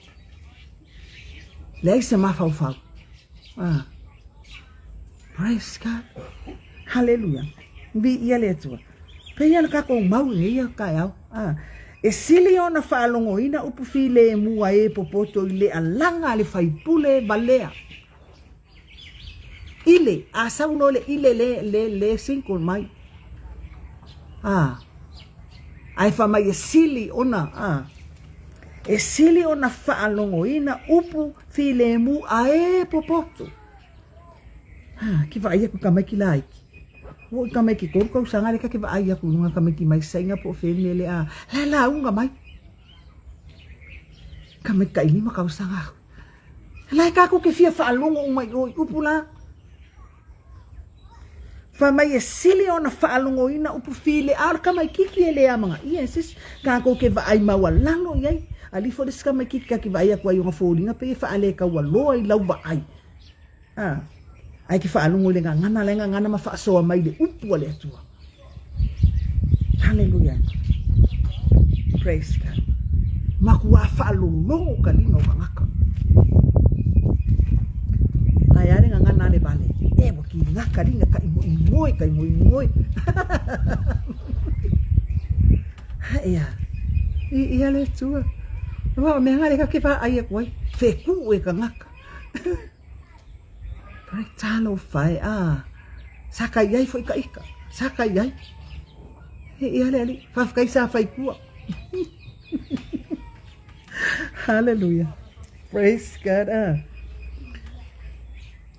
leai se mafaufau. Ah. Praise God. Hallelujah. Viia le Atua. Pei lava le tatou mau i nēia taeao. Ah. E sili ona faalogoina upu filemu a e popoto i le alaga a le faipule valea. Ile, a sau loa le ile le, le, le single mai. Ah. Ae fai mai e sili ona, ah. E sili ona faalogoina upu filemu a e popoto. Ah, ke vaai aku tamaiti laiti. Ua oi tamaiti tolu tausaga lea ta te vaai aku i luga tamaiti mai Saina po o fea le mea lea, a la e lauga mai. Tamaiti tailima tausaga aku. La e tatou te fia faalogo uma i o i upu la. Fai mai e sili ona faalogoina upu file a o le tamaititi e le amanaia e se isi. Tatou te vaai maualalo i ai. Alii foi le isi tamaititi ta te vaai atu ai i ona foliga pei e faaletaualoa i lau vaai. A, ae ke faalogo i le gagana la e gagana ma faasoa mai le upu a le Atua. Haleluia. Praise God. Makuā faalologo ka lima o tagata. Ae a le gagana a le vale. E ua kiga ka liga ka imoimoe, ka imoimoe. Haʻi a. I ia le Atua. Aua o mea nga le ka ke vaai aku ai. Feku e kangaka. Right, talofa e, ah. Sa ka iai foi ka ika. Sa ka iai. E ia le ali, faafetai sa fai kua. Hallelujah. Praise God. Ah.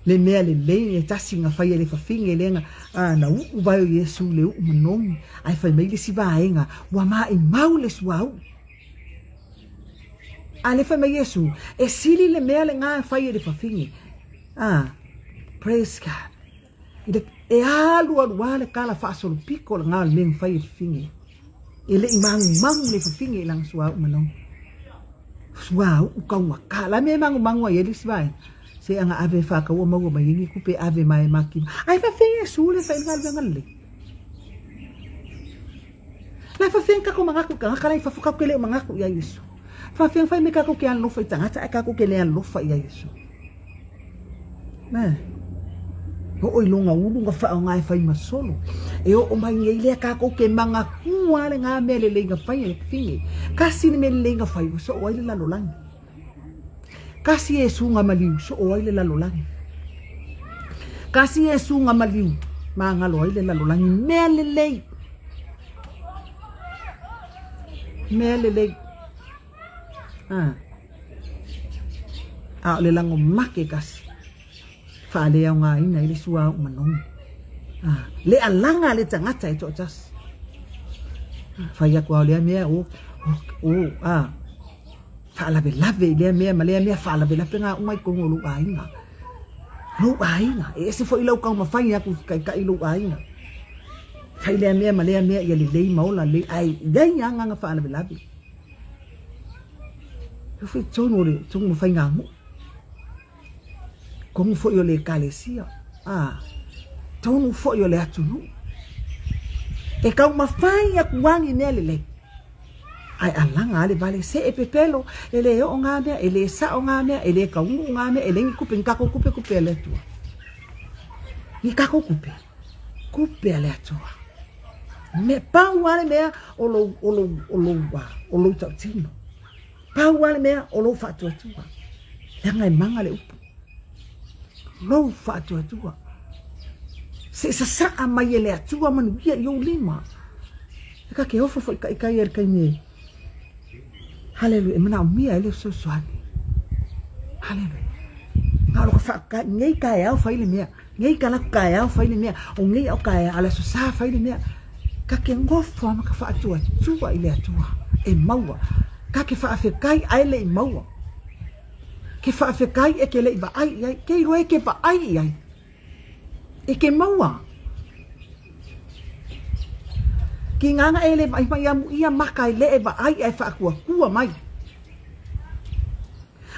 Le mea lelei e tasi nga fai e le fafine lea nga a na uu vai o Iesu le uu manogi ae fai mai le isi vaega ua maimau le suauu. A le fai mai Iesu e sili le mea lena e fai e le fafine. A praise God. I le, e alu alu a le kala faasolopiko lena o le mea na fai e le fafine. E le i magumagu le fafine i lana suauu manogi. Suauu taugata. La mea e magumagu ai ai le isi vaega? Se aga ave e faataua maua mai ai ni tupe e ave mai e mativa. Ae faafeai Iesu le fai le galuega lelei. La e faafeai tatou manatu i tagata la i fafo tatou te le o manatu ia Iesu. Faafeai fai mai tatou te alofa i tagata ae tatou te le alofa ia Iesu. Nē. Oo i lona ulu na faaaoga e fai ma solo. E oo mai nei lea tatou ke manatua le ngā mea lelei na fai e le fine. Kasi le mea lelei na fai ua soo ai le lalolagi. Kasi Iesu na maliu soo ai le lalolagi. Kasi Iesu na maliu magalo ai le lalolagi. Mea lelei. Mea lelei. Ah. A o le lago make kasi faaleaogaina ai le suauu manogi. Ah. Le alaga le tagata e toatasi. Ah. Fai atu a o lea mea o, o, o, ah. Faalavelave i lea mea ma lea mea faalavelave ngā uma i totonu o lou aiga. Lou aiga, e ese foi lau taumafai atu i taitai lou aiga. Fai lea mea ma lea mea ia lelei ma ola lelei, ae i ai agaga faalavelave. E foi totonu o le totonu o faiganuu. Totonu foi o le ekalesia. A, totonu foi o le atunuu. E taumafai atu ai i mea lelei. Ae alaga a le vale se e pepelo, e le oo ngā mea, e le sao ngā mea, e le taunuu ngā mea, e leai ni kupe, ni takou kupe, kupe a le Atua. Ni takou kupe, kupe a le Atua. Me, pau a le mea o lou, o lou, o lou, o lou tautino. Pau a le mea o lou faatuatua. Leaga e maga le upu. Lou faatuatua. Se sasaa mai e le Atua manuia i ou lima. E ka ke ofo foi kai e le taimi e. Haleluia. E manaomia ai le fesoasoani. Haleluia. Na o lo ka wha, nei taeao fai le mea. Nei ka laku taeao fai le mea. O nei au taeao, a le aso sa fai le mea. Ka ke ngofo ama ka whaatuatua i le Atua. E maua. Ka ke whaafetai ae le i maua. Ke whaafetai e ke le i vaai i ai. Ke iloa e ke vaai i ai. E ke maua. Ki nganga e le vaai mai amu ia maka e le e vaai ae whaatuatua mai.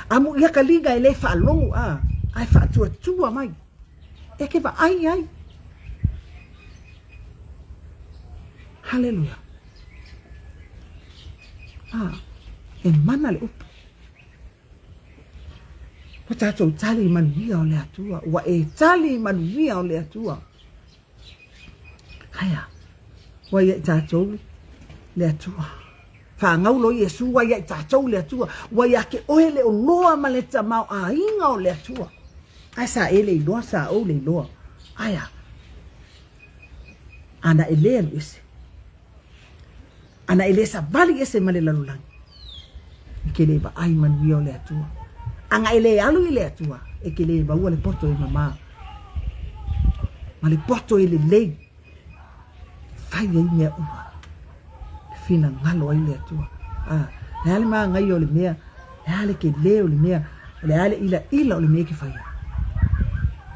Amu ia ka liga e le faalogo a, ae faatuatua mai. E ke vaai ai. Haleluia. A, e mana le upu. Ua tatou tali i manuia o le Atua. Ua e tali i manuia o le Atua. Aia, ua ia i tatou le Atua. Faagaulo Iesu, ua ia i tatou le Atua. Ua ia ke oe le oloa ma le tamaoaiga o le Atua. Ae sa e le iloa, sa ou le iloa. Aia, ana e le alu ese. Ana e le savali ese ma le lalolagi. E ke le vaai manuia o le Atua. Ana e le alu i le Atua, e ke le maua le poto e mamā. Ma le poto e lelei. Fai ai mea uma. E finagalo ai le Atua. A, le a le māngaia o le mea, le a le kelē o le mea, o le a le ilaila o le mea e ke faia.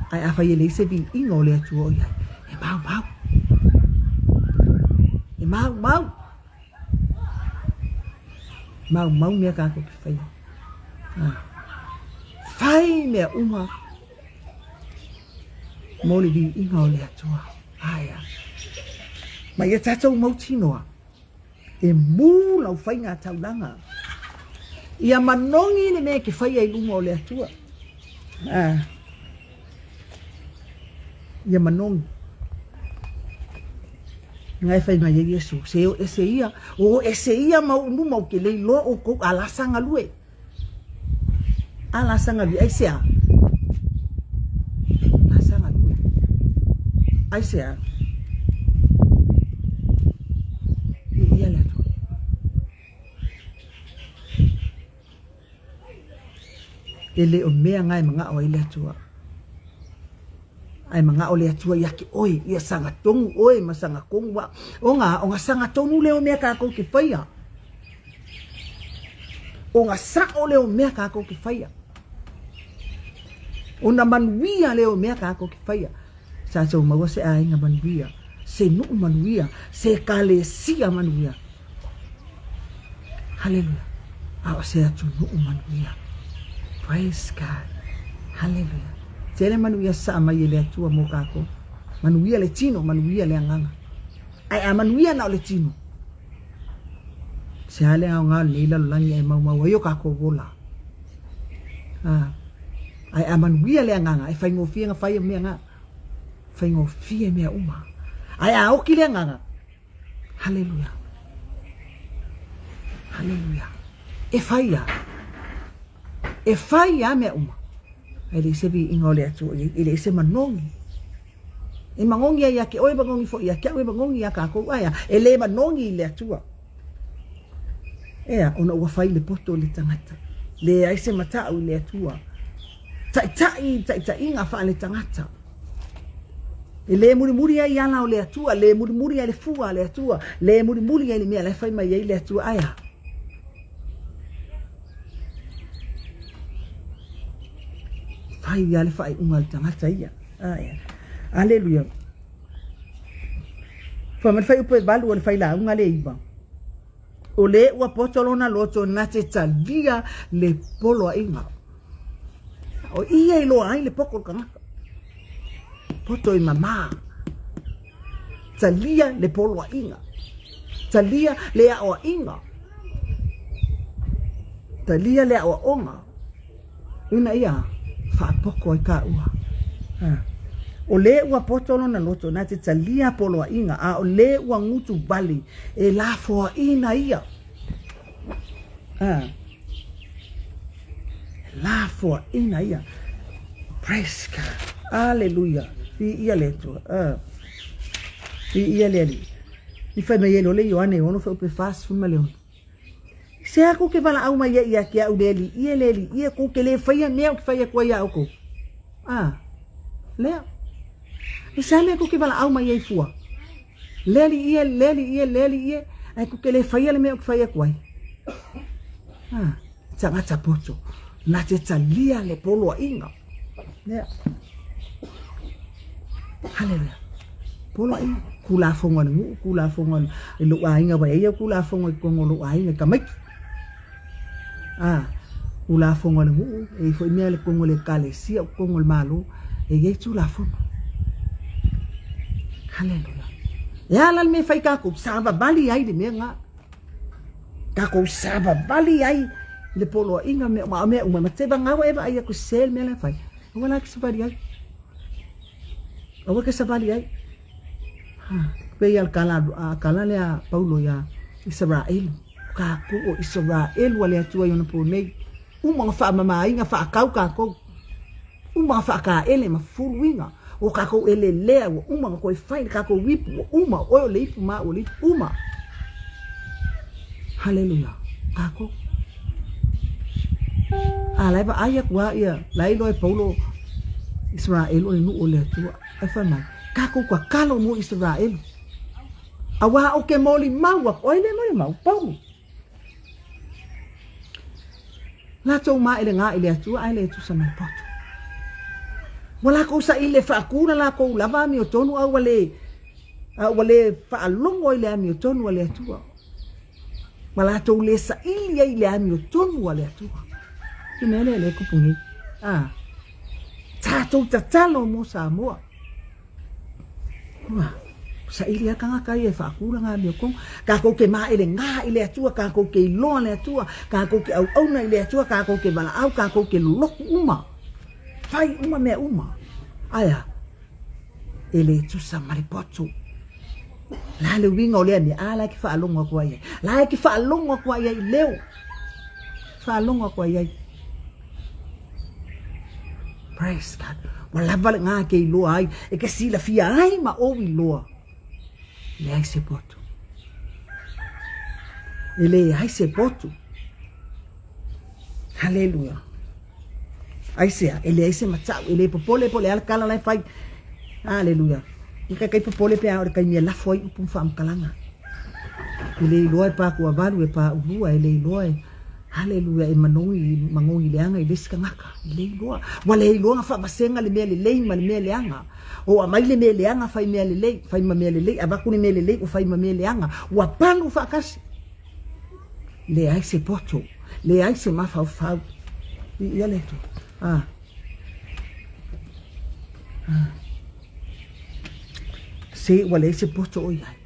Ae afai e leai se viiga o le Atua o i ai, e maumau. E maumau. Maumau mea kākou ke faia. A, fai mea uma mo le viiga o le Atua. Aea. Ma ia tatou mautinoa, e mū lau faiga taulaga. Ia manogi le mea e ke faia i luma o le Atua. A. Ia manogi. Nga e fai mai ai Iesu, se o ese ia, o ese ia ma ou luma ou ke le iloa oukou a la sa galue. A la saga lui, aisea? La saga lui. Aisea? Viia le Atua. E le o mea na e manao ai le Atua. Ae manao le Atua ia te oe, ia sagatonu oe ma sagatonu au. O ga, o ga sagatonu lea o mea kākou ke faia. O ga sao lea o mea kākou ke faia. O na manuia lea o mea kākou ke faia. Sa tou maua se aiga manuia, se nuu manuia, se ekalesia manuia. Haleluia. A o se atunuu manuia. Praise God. Haleluia. Tele manuia sasaa mai e le Atua mo kākou. Manuia le tino, manuia le agaga. Ae a manuia na o le tino, se a le aoga o lenei lalolagi ae maumau ai o kākou ola. Ah. Ae a manuia le agaga, e faigofie na fai o mea na. Faigofie mea uma. Ae a oki le agaga, Haleluia. Haleluia. E fai lava. E fai lava mea uma. Ae leai se viiga o le Atua i ai, e leai se manogi. E manogi ai ia te oe, e manogi foi ia te au, e manogi ia kākou, ae a, e le manogi i le Atua. Ea, ona ua fai le poto i le tagata. Leai se matau i le Atua. Taitai i taitaiga faale-tagata. E le mulimuli ai i ala o le Atua, le mulimuli ai le fua a le Atua, le mulimuli ai le mea la e fai mai ai le Atua. Ae a? Fai lava le faaiuga a le tagata ia. Ae a? Aleluia. Fai mai le fuaiupu e 8 o le failauga le 9. O le ua poto lona loto na te talia le poloaiga. O ia i loa ai le poko o le kanaka. Poto i mamā. Talia le poloaiga. Talia le aoaiga. Talia le aoaoga. Ina ia faapoko ai kāua. O le ua poto lona loto na te talia poloaiga, a o le ua gutu wale e lafoaina ia. E lafoaina ia. Praise God. Aleluia. Viia le Atua. Viia le Alii. I fai mai ai loa le Ioane 6 fuaiupu e 46. Se kou ke walaʻau mai ai ia te au le alii e, le alii e, kou ke le faia mea ou te fai atu ai iā ʻoukou. A, lea. I se a mea kou ke walaʻau mai ai fua? Le alii e, le alii e, le alii e, ae kou ke le faia le mea ou te fai atu ai. A, tagata poto, na te talia le poloaiga. Lea. Haleluia. Poloaiga. Kulafono a le nuu, kulafono a lou aiga, ua i ai au kulafono i totonu o lou aiga i tamaiti. A, kulafono a le nuu, e i ai foi mea i totonu o le ekalesia, o totonu o le Malo, e i ai tulafono. Haleluia. E a la le mea e fai tatou? Savavali ai le mea lena. Tatou savavali ai i le poloaiga mea uma, a o mea uma, ma te vagau e vaai atu se le mea la e fai. Aua la ke savali ai. Aua ke savali ai. Ha, pei a le kala, a kala lea a Paulo iā Isaraelu. Kākou o Isaraelu a le Atua i ona pō nei. Uma ona faamamaina, faakau kākou. Uma ona faakaele ma fuluina. O kākou elelea ua uma ona toe fai le kākou ipu, ua uma, o oe o le ipu ma au o le ipu, uma. Haleluia. Kākou. A la e vaai aku a ia, la e iloa e Paulo Isaraelu o le nuu o le Atua. Ae fai mai, kākou tatalo mo Isaraelu. Auā o ke molimau aku, o ai le molimau? Paulo. Latou maelegā i le Atua ae le tusa ma le poto. Ua lakou saili e faakū la lakou lava amiotonu a ua le a ua le faalogo ai le amiotonu a le Atua. Ma latou le saili ai i le amiotonu a le Atua. Le mea lea lea e kupu nei. A tatou tatalo mo Samoa. Ua saili lava tagata ia e faatulaga amiotonu. Tatou te maelegā i le Atua, tatou te iloa le Atua, tatou te auauna i le Atua, tatou te valaau, tatou te lolotu uma. Fai uma mea uma. Ae a? E le tusa ma le poto. La le uiga o lea mea, a la e ke faalogo atu ai ai. La e ke faalogo atu ai ai i leo. Faalogo atu ai ai. Praise God. Ua lava lena e te iloa ai, e te silafia ai ma ou iloa. Leai se potu. E leai se potu. Haleluia. Aisea, e leai se matau, e le popole po o le a le tala la e fai. Haleluia. I kai kai popole pe a o le taimi e lafo ai upu ma faamatalaga. E le iloa e pa tuavalu, e pa ulua, e le iloa e Haleluia, e manogi, manogi leaga i le isi tagata. E le iloa. Ua le iloa na faavasega le mea lelei ma le mea leaga. O aumai le mea leaga fai mea lelei, fai ma mea lelei, avatu le mea lelei ua fai ma mea leaga. Ua palu faatasi. Leai se poto, leai se mafaufau. Viia le Atua. Ah. Ah. Se ua leai se poto o i ai.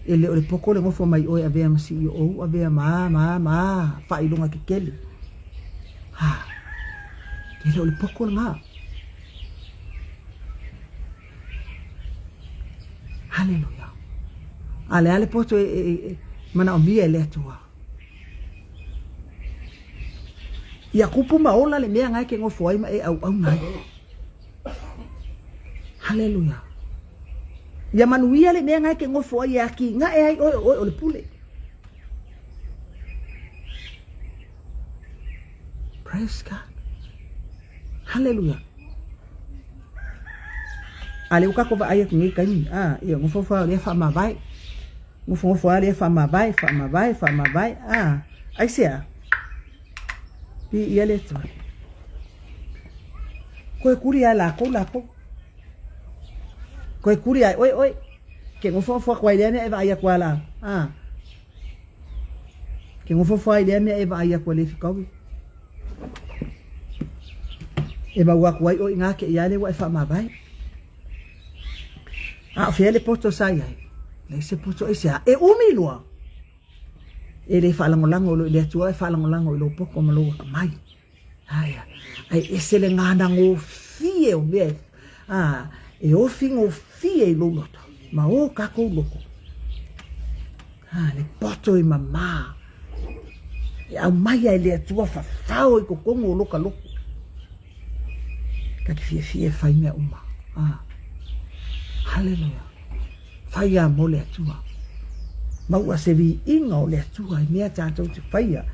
E le o le poto le nofo mai oe avea ma CEO, avea ma ma ma faailoga kekele. Ah. E le o le poto lena. Haleluia. A le a le poto e, e, e manaomia e le Atua. Ia kupu ma ola le mea ngai ke ngofo ai ma e auauna ai. Haleluia. Ia manuia le mea ngai ke ngofo ai e aki ngae ai oe oe o le pule. Praise God. Haleluia. A lea ua tatou vaai atu nei taimi, a, ia nofonofo lava o lea faamavae. Nofonofo lava lea faamavae, faamavae, faamavae, a, aisea? Viia le Atua. Koe kuli lava e lakou lakou. Koe kuli lava e oe oe. Ke nofonofo atu ai lea mea e vaai atu a la, a. Ke nofonofo ai lea mea e vaai atu a le fikaui. E maua atu ai oe i gā kēia lea ua e faamavae. A o fea le poto sa i ai? Leai se poto aisea? E umi loa. E le faalagolago loa i le Atua, e faalagolago i lou poto ma lou akamai. Aia, ae ese le ganagofie o mea a, e ofi gofie i lou loto, ma o kākou loko. A, le poto e mamā, e aumaia e le Atua fafao i totonu o loka loko. Ta te fiafia e fai mea uma. A, haleluia. Fai a mo le Atua. Maua se viiga o le Atua i mea tatou te faia.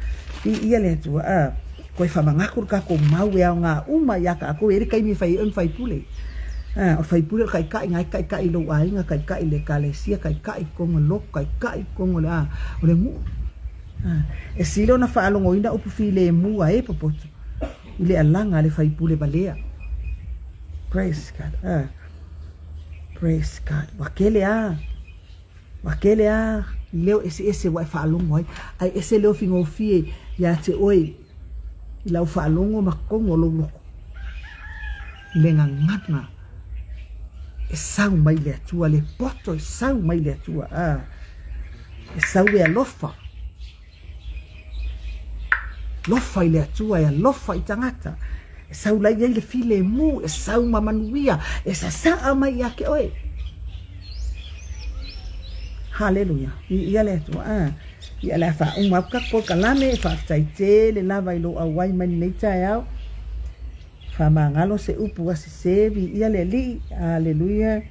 Viia le Atua. A, koe whamangaku le kākou mau e aogā uma iā kākou e le taimi e fai ai oe ma faipule. A, o le faipule o le kaʻikaʻi, nā e kaʻikaʻi i lou aiga, kaʻikaʻi i le ekalesia, kaʻikaʻi i totonu o le lotu, kaʻikaʻi i totonu o le, a, o le nuu. A, e sili ona faalogoina upu filemu a e popoto i le alaga a le faipule valea. Praise God. A. Praise God. Ua kele a. Ua kele a leo eseese ua e faalogo ai. Ae ese le ofi gofie iā te oe i lau faalogo ma totonu o lou loko. I le gagana e sau mai le Atua, le poto e sau mai le Atua. A, e sau e alofa. Lofa i le Atua e alofa i tagata. E sau lai ai le filemu, e sau ma manuia, e sasaa mai ia te oe. Haleluia. Viia le Atua. Ah. Ia le a faauma atu tatou polokalame, faafetai tele lava i lou auai mai lenei taeao. Faamagalo se upu a sese, viia le Alii. Haleluia.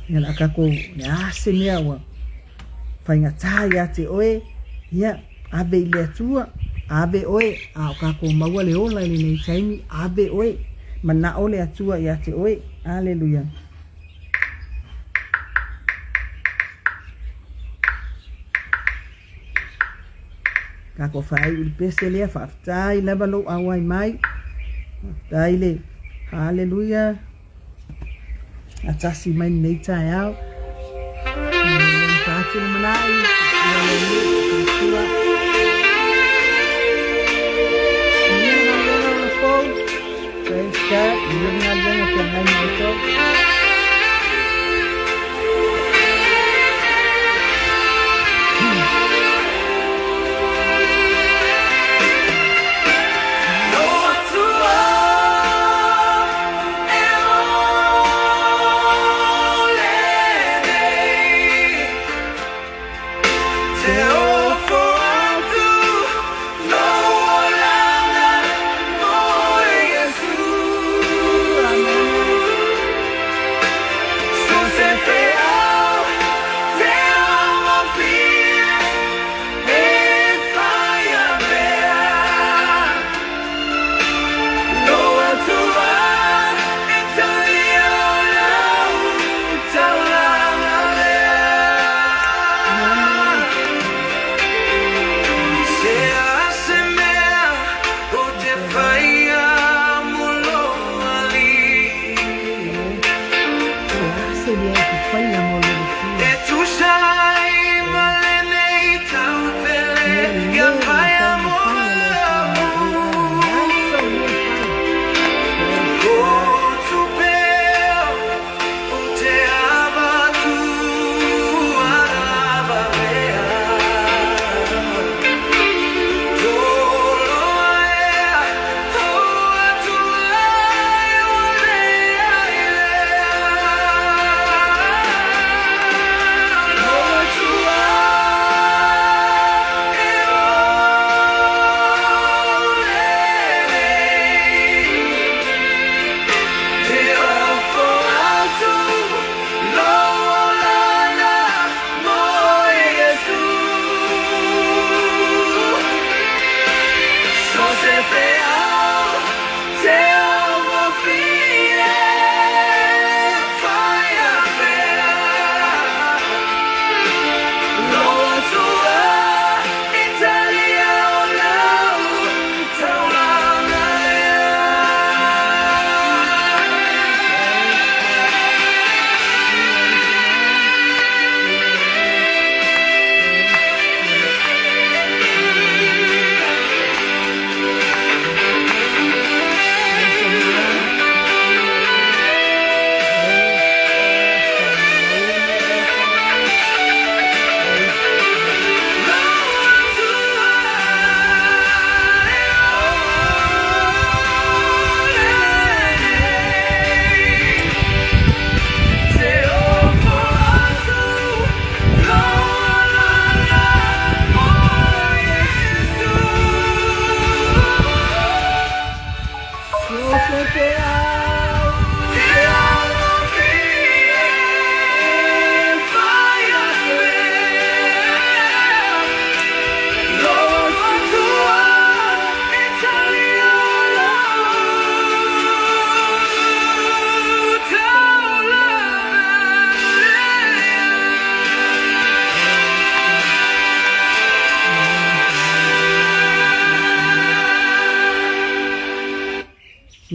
Ia la tatou, le a se mea ua faigata ia te oe, ia, ave i le Atua, ave oe, a o tatou maua le ola i lenei taimi, ave oe, manao le Atua ia te oe. Aleluia. Tatou faaiu i le pese lea, faafetai lava lou auai mai. Faafetai le Haleluia. Atasi mai lenei taeao. Faatu le manai. Ia Praise God. Ia le galuega feagai ma outou.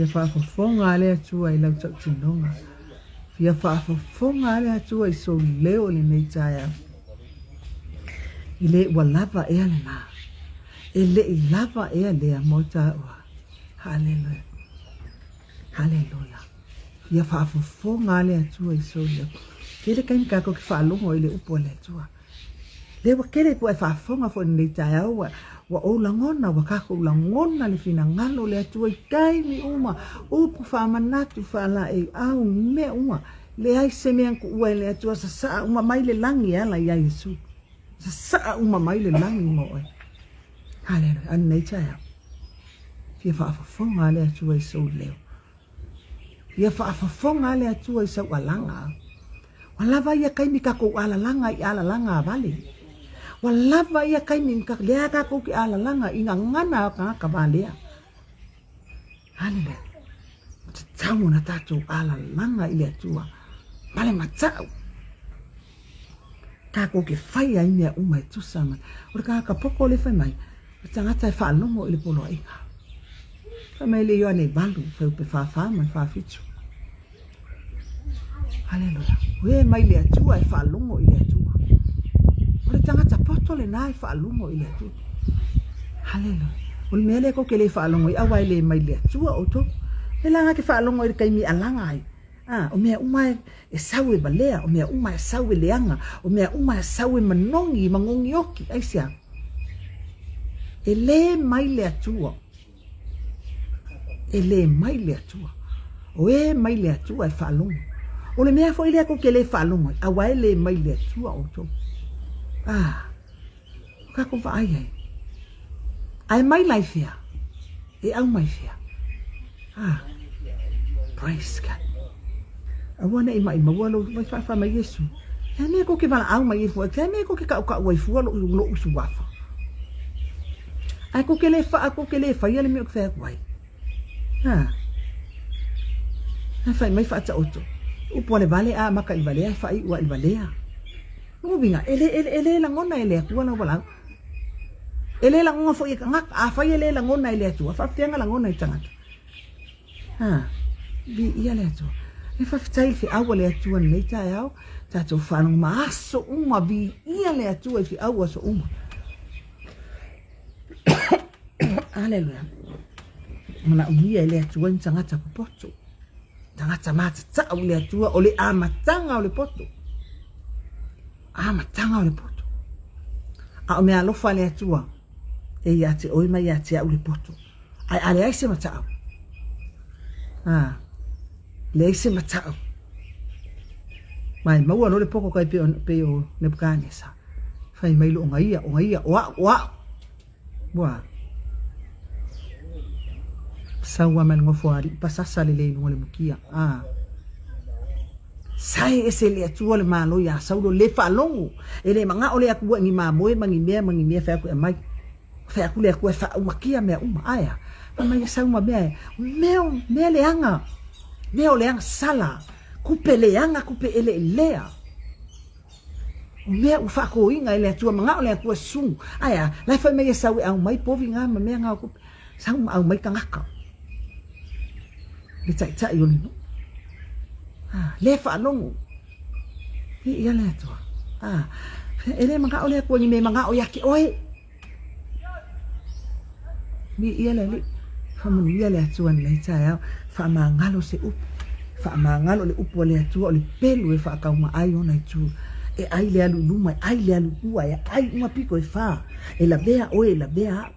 Fia faafofoga lava le Atua i lau tautinoga. Fia faafofoga lava le Atua i sou leo i lenei taeao. E le ua lava ea lena. E le i lava ea lea mo taua. Haleluia. Haleluia. Fia faafofoga lava le Atua i sou leo. Tele taimi tatou te faalogo i le upu a le Atua. Lea ua tele pua e faafofoga foi i lenei taeao ua, ua ou lagona, ua tatou lagona le finagalo o le Atua i taimi uma, upu faamanatu, faalaeiau, mea uma. Leai se mea na tuua e le Atua, sasaa uma mai le lagi e ala ia Iesu. Sasaa uma mai le lagi mo oe. Haleluia. A lenei taeao, fia faafofoga le Atua i sou leo. Ia faafofoga lava le Atua i sau alaga. Ua lava ia taimi tatou alalaga i alalaga a vale. Ua lava ia taimi lea tatou te alalaga i gagana a tagata valea. Haleluia. Ua tatau ona tatou alalaga i le Atua ma le matau. Tatou te fai ai mea uma e tusa ma o le tagata poto lea fai mai, o le tagata e faalogo i le poloaiga. Fai mai le Ioane 8, fuaiupu 44 ma le 47. Haleluia. O e mai le Atua e faalogo i le Atua. O le tagata poto lena e faalogo i le Atua. Haleluia. O le mea lea tou te le faalogo ai, aua e le mai le Atua outou. E laga te faalogo i le taimi e alaga ai. A, o mea uma e sau e valea, o mea uma e sau e leaga, o mea uma e sau e manogi, manogioki, aisea? E lē mai le Atua. E lē mai le Atua. O e mai le Atua e faalogo. O le mea foi lea tou te le faalogo ai, aua e lē mai le Atua outou. A, o tatou vaai ai. Ae mai la i fea? E aumai fea? Ah, praise God. Aua ne i maʻimaua lou vai faafa mai Iesu. He mea kou ke valaau mai ai fua, he mea kou ke kaʻukaʻu ai fua loʻu loʻu suafa. Ae kou ke le faa, kou ke le faia le mea o ke fai atu ai. Ha. Ae fai mai faataoto. Upu a le vale a maka i le valea, e faaiu a i le valea. Lona uiga, e le, e le, e le lagona e le Atua lau valaau. E le lagona foi e tagata. Afai e le lagona e le Atua, faapefea ona lagona e tagata? Ha, viia le Atua. E faafetai i le feau a le Atua i lenei taeao, tatou faalogo ma aso uma, viia le Atua i feau aso uma. Aleluia. Manaomia e le Atua ni tagata popoto. Tagata matatau i le Atua, o le amataga o le poto. Amataga o le poto. A o mea alofa a le Atua, e ia te oe ma ia te au le poto. Ae a leai se matau, a, leai se matau, ma e maua loa le poto tai pei o, pei o Nebukanesa, fai mai loa o gaia, o gaia, o au, o au. Ua sau lava mai le nofoalii pasasa lelei i luga o le mukia. A. Sae ese le Atua le Malo iā Saulo le faalogo, e le manao le Atua i ni mamoe ma ni mea ma ni mea fai atu e aumai. Fai atu le Atua e faaumakia mea uma. Ae a? Fai mai e sau ma mea e, mea, mea leaga, mea o leaga sala, tupe leaga, tupe eleelea. O mea ua faatoina e le Atua, manao le Atua su. Ae a? La e fai mai e sau e aumai povi na ma mea na o tupe. Sau ma aumai tagata. Le taitai o le nuu. Ah, le faalogo. Viia le Atua. Ah, e le manao le Atua ni mea manao ia te oe. Viia le Alii. Faamanuia le Atua i lenei taeao. Faamagalo se upu. Faamagalo le upu a le Atua o le pelu e faataumaai ona itu. E ai le alu i luma, e ai le alu i tua, e ai uma pito e fa. E lavea oe, e lavea au.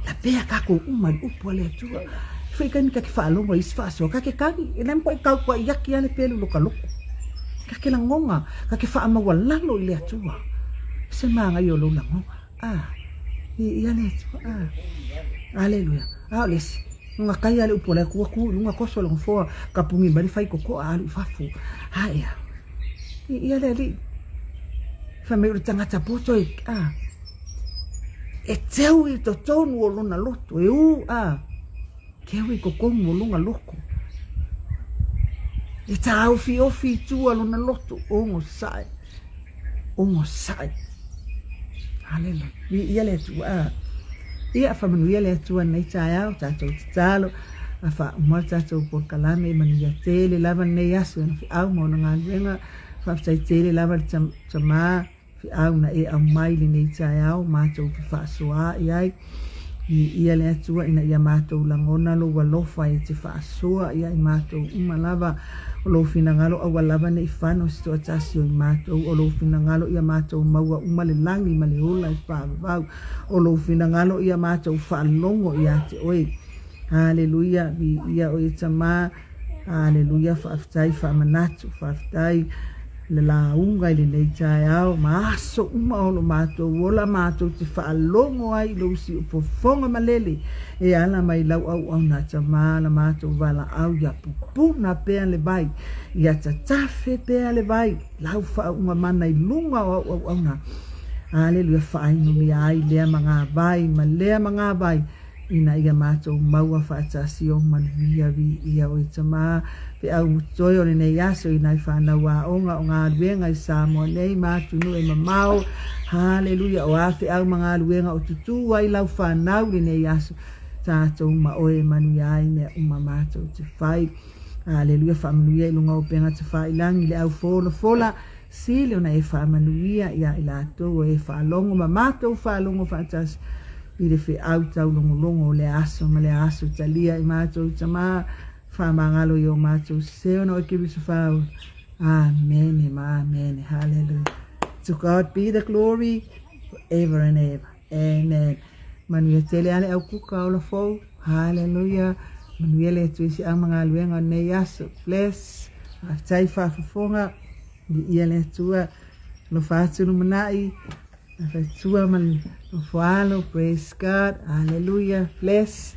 Lavea tatou uma i le upu a le Atua. Foi taimi ta te faalogo i isi faasoa, ta te tagi, e le mafai tau tuai aki lava le pelu i lo ta loko. Ta te lagona, ta te faamaualalo i le Atua. Se manaia o lou lagona. Ah, viia le Atua. Ah, aleluia. A o le isi, ona tai lava le upu a le Atua, tu i luga toso le nofoa, tapuni mai le faitotoa alu i fafo. Ae a, viia le Alii. Fai mai o le tagata poto e, ah, E teu i totonu o lona loto, e ū a, teu i totonu o lona loko. E tāofiofi i tua lona loto, ogosae, ogosae. Haleluia. Viia le Atua. Ia, faamanuia le Atua i lenei taeao, tatou tatalo, a faauma le tatou polokalame, e manuia tele lava lenei aso i ona feau ma ona galuega. Faafetai tele lava i le Tama feau na e aumai i lenei taeao matou te faasoa i ai. Viia le Atua ina ia matou lagona lou alofa e te faasoa ia i matou uma lava. O lou finagalo aua lava ne i fano se toatasi o i matou. O lou finagalo ia matou maua uma le lagi ma le ola e faavavau. O lou finagalo ia matou faalogo ia te oe. Haleluia, viia oe e Tama. Haleluia, faafetai faamanatu, faafetai le lauga i lenei taeao ma aso uma o lo matou ola matou te faalogo ai i lou siufofoga malele e ala mai lau auauna Tama la matou valaau ia pupuna pea le vai, ia tatafe pea le vai, lau faauuga mana i luga o au auauna. Haleluia, faainumia ai lea magavai ma lea magavai ina ia matou maua faatasi ou manuia viia oe Tama feau toe o lenei aso i nai fanau aoga o galuega i Samoa nei ma atunuu e mamao. Haleluia, o a feau ma galuega o tutū ai lau fanau i lenei aso, tatou ma oe e manuia ai mea uma matou te fai. Haleluia, faamanuia i luga o upega tafailangi le au folafola Sili ona e faamanuia ia i latou o e faalogo ma matou faalogo faatasi i le feau taulogologo o lea aso ma lea aso. Talia i matou Tama, faamagalo i o matou sese ona oe Keriso faaola. Amene ma amene. Hallelujah. To God be the glory forever and ever. Amen. Manuia tele a le au kuka ola fou. Hallelujah. Manuia le Atua i se au ma galuega o lenei aso. Bless. Faafetai faafofoga. Viia le Atua. Alofa atu lumanai. Afatua ma le nofoalo. Praise God. Hallelujah. Bless.